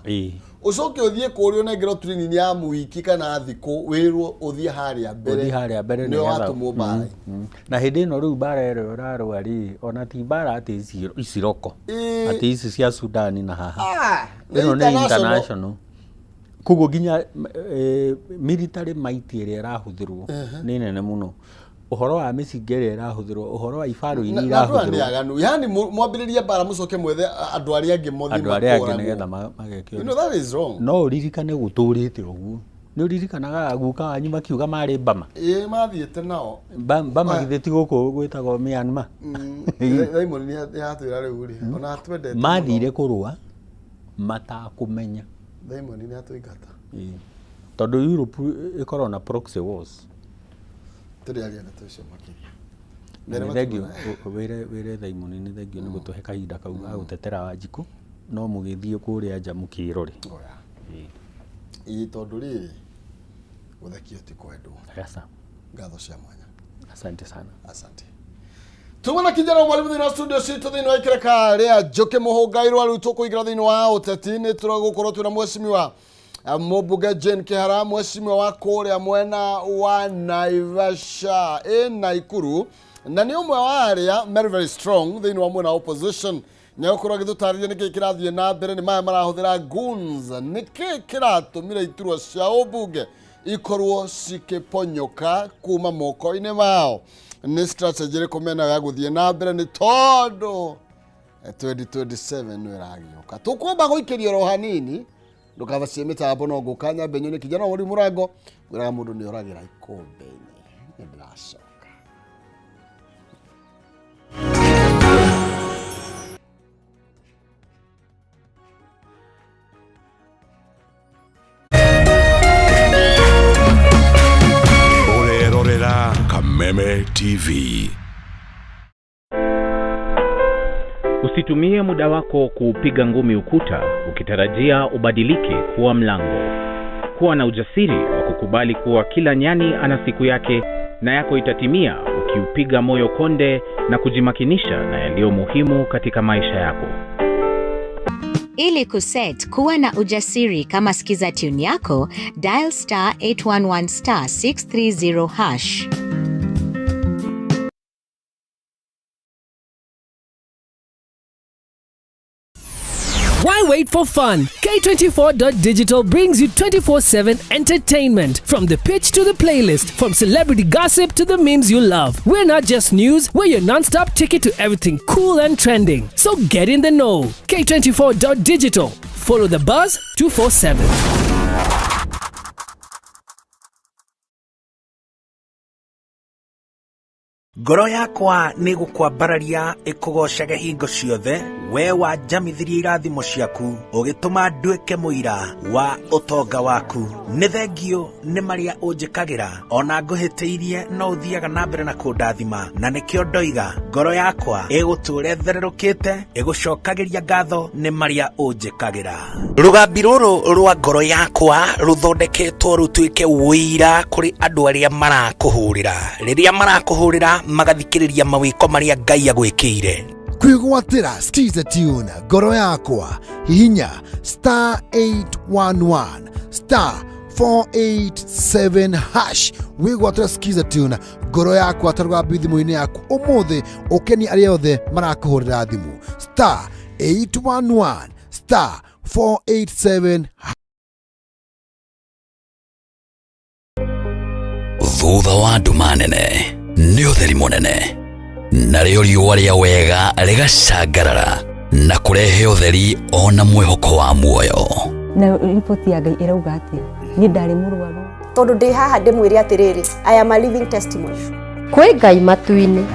ũcoke ũthiĩ kũrĩa ũnengerwo training ya mwiki kana thikũ, wĩrwo ũthiĩ harĩa mbere. Ũthiĩ harĩa mbere. Nĩwe watũmwo mbara. Na hĩndĩ ĩno rĩu mbara ĩrĩa ũrarũa rĩ, ona ti mbara atĩ ici roko, atĩ ici cia Sudani na haha. Ah, ĩno nĩ international, koguo nginya military might ĩrĩa ĩrahũthĩrwo nĩ nene mũno, ũhoro wa mĩcinga ĩrĩa ĩrahũthĩrwo, ũhoro wa ibarũ iria Na andũ aya nĩ irahũthĩrwo. Aganu yani mwambĩrĩrie mbara, mũcoke mwethe andũ arĩa angĩ mothiĩ Andũ arĩa angĩ makũragwo. nĩgetha mageke. You know that is wrong. No ũririkane gũtũrĩte ũguo, nĩ ũririkanaga guka wanyu makiuga marĩ Bama? Ĩĩ, mathiĩte nao. Bama githĩ ti gũkũ gwĩtagwo Myanmar? Raymond nĩ atwĩra rĩu rĩ, ona atwendete mũno. Mathire kũrũa matakũmenya. Raymond nĩ atũingata. Ĩĩ. Tondũ Europe ĩkoragwo na proxy wars. Tũrĩ aria ndeto icio makĩria. Na nĩ thengiũ wĩre Thaimoni, nĩ thengiũ nĩ gũtũhe kahinda kau ga gũtetera Wanjikũ, no mũgĩthiĩ kũrĩa nja mũkĩrore. Oya. Ĩĩ, tondũ rĩrĩ, gũthekio ti kwendwo. Aca. Ngatho cia mwanya. Asante sana. Asante. Tuma na kijana mwalimu thĩinĩ wa studio citũ thĩinĩ wa ikereka rĩa Njũkĩ Mũhũngairwa. Rĩu tũkũingĩra thĩinĩ wa ũteti, nĩ tũgũkorwo twĩna mheshimiwa mũmbunge Jane Kĩhara, mheshimiwa wa kũrĩa mwena wa Naivasha ĩ Naikuru, na nĩ ũmwe wa arĩa very very strong thĩinĩ wa mwena wa opposition. Nĩ egũkorwo agĩtũtarĩria nĩkĩ kĩrathiĩ na mbere, nĩ maya marahũthĩra goons, nĩkĩ kĩratũmire iturwa cia ũmbunge ikorwo cikĩponyoka kuma moko-inĩ mao, nĩ strategy ĩrĩkũ menayo ya gũthiĩ na mbere, nĩ tondũ 2027 nĩ ĩragĩũka. Tũkwamba gũikĩria oro hanini, ndũkabacie mĩtambo, no ngũka nyambe nyone kijana wa mũrango ngwĩraga mũndũ nĩ oragĩra ikũmbĩ-inĩ. Nĩ ndĩracoka. Ũrerorera Kameme TV. Usitumie muda wako kuupiga ngumi ukuta ukitarajia ubadilike kuwa mlango. Kuwa na ujasiri wa kukubali kuwa kila nyani ana siku yake na yako itatimia ukiupiga moyo konde na kujimakinisha na yaliyo muhimu katika maisha yako. Ili kuset kuwa na ujasiri kama skiza tune yako, dial *811 *630#. Why wait for fun? K24.digital brings you 24/7 entertainment. From the pitch to the playlist, from celebrity gossip to the memes you love. We're not just news, we're your non-stop ticket to everything cool and trending. So get in the know. K24.digital. Follow the buzz 247. Ngoro yakwa nĩ gũkwambararia ĩkũgoocage hingo ciothe, we wanjamithirie irathimo ciaku, ũgĩtũma nduĩke mũira wa ũtonga waku. Nĩ thengio nĩ marĩa ũnjĩkagĩra, ona ngũhĩtĩirie no ũthiaga na mbere na kũndathima, na nĩkĩo ndoiga ngoro yakwa ĩgũtũũra ĩthererũkĩte, ĩgũcokagĩria ngatho nĩ marĩa ũnjĩkagĩra. Rũgambi rũrũ rwa ngoro yakwa rũthondeketwo rũtuĩke ũira kũrĩ andũ arĩa marakũhũrĩra. Rĩrĩa marakũhũrĩra magathikĩrĩria mawĩko marĩa Ngai agwĩkĩire. Kwĩgwatĩra Skiza Tune ngoro yakwa, hihinya star 811 star 487 hash wĩgwatĩra Skiza Tune ngoro yakwa ta rũgambi thimũ-inĩ yaku ũmũthĩ, ũkenie arĩa othe marakũhũrĩra thimũ, star 811 star 487. Thutha wa nduma nene nĩ ũtheri mũnene, narĩo riũa rĩa wega rĩgacangarara na kũrehe ũtheri ona mwĩhoko wa muoyo. Na riboti ya Ngai ĩrauga atĩa? Niĩ ndarĩ mũrwaru. Tondũ ndĩ haha ndĩmwĩre atĩrĩrĩ, I am a living testimony. Kwĩ Ngai matu-inĩ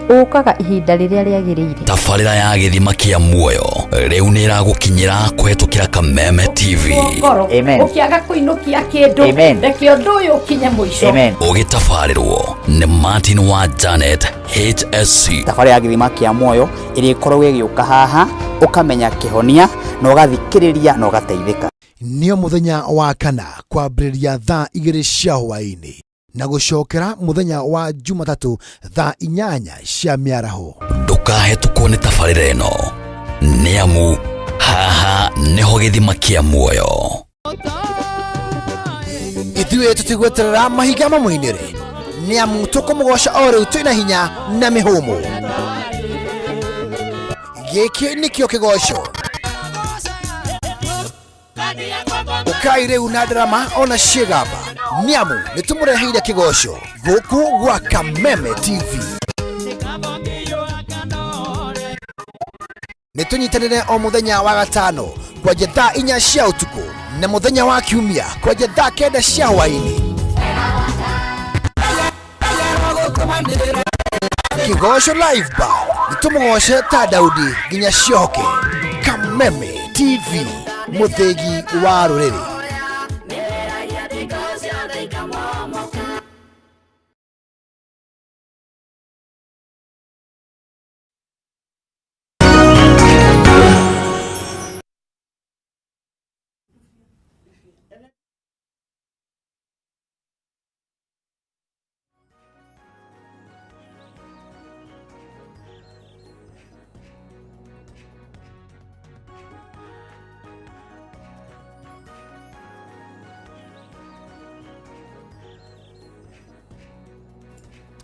ũkaga ihinda rĩrĩa rĩagĩrĩire. Tabarĩra ya gĩthima kĩa muoyo rĩu nĩ ĩragũkinyĩra kũhetũkĩra Kameme TV. Ngoro ũkĩaga kũinũkia kĩndũ, reke ũndũ ũyũ ũkinye mũico. Ũgĩtabarĩrwo nĩ Martin wa Janet HSC. Thabarĩ ya gĩthima kĩa muoyo ĩrĩa ĩkoragwo ĩgĩũka haha, ũkamenya kĩhonia na ũgathikĩrĩria na ũgateithĩka. Nĩo mũthenya wa kana kwambĩrĩria thaa 2 cia hwaĩ-inĩ na gũcokera mũthenya wa Jumatatũ thaa 8 cia mĩaraho. Ndũkahetũkwo nĩ tabarĩra ĩno, nĩ amu haha nĩho gĩthima kĩa muoyo. Ithuĩ tũtigweterera mahiga mamũinĩre, nĩ amu tũkũmũgoca o rĩu twĩna hinya na mĩhũmũ. Gĩkĩ nĩkĩo kĩgoco. Ũkai rĩu na ndarama ona ciĩgamba, nĩ amu nĩ tũmũreheire kĩgoco gũkũ gwa Kameme TV. Nĩ tũnyitanĩre o mũthenya wa gatano kwanja thaa 4 cia ũtukũ na mũthenya wa kiumia kwanja thaa 9 cia hwaĩ-inĩ. Kĩgoco Live Band, nĩ tũmũgoce ta Daudi nginya ciohoke. Kameme TV, mũthĩgi wa rũrĩrĩ.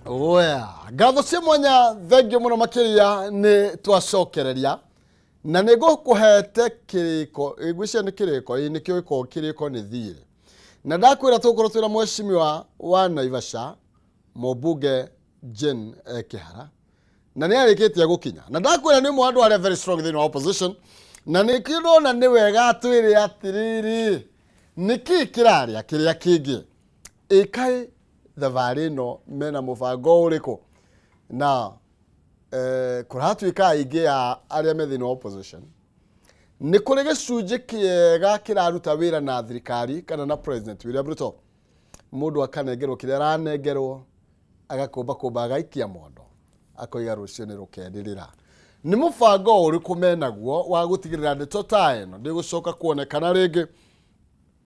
Oya, ngatho cia mwanya, thengio mũno makĩria nĩ twacokereria na nĩ ngũkũhete kĩrĩko, ngwĩciria nĩ kĩrĩko, ĩĩ nĩkĩo gĩkoragwo kĩrĩko nĩ thirĩ, na ndakwĩra tũgũkorwo twĩna mheshimiwa wa Naivasha mũmbunge Jane Kĩhara, na nĩ arĩkĩtie gũkinya, na ndakwĩra nĩ ũmwe wa andũ arĩa very strong thĩinĩ wa opposition, na nĩkĩo ndona nĩ wega twĩre atĩrĩrĩ, nĩkĩ kĩrarĩa kĩrĩa kĩngĩ ĩkaĩ thabarĩ ĩno mena mũbango ũrĩkũ, na kũratuĩka aingĩ a arĩa me thĩinĩ wa opposition nĩ kũrĩ gĩcunjĩ kĩega kĩraruta wĩra na thirikari kana na President William Ruto, mũndũ akanengerwo kĩrĩa aranengerwo, agakũmba kũmba agaikia mondo, akoiga rũciũ nĩ rũkenĩrĩra. Nĩ mũbango ũrĩkũ menaguo wa gũtigĩrĩra ndeto ta ĩno ndĩgũcoka kuonekana rĩngĩ?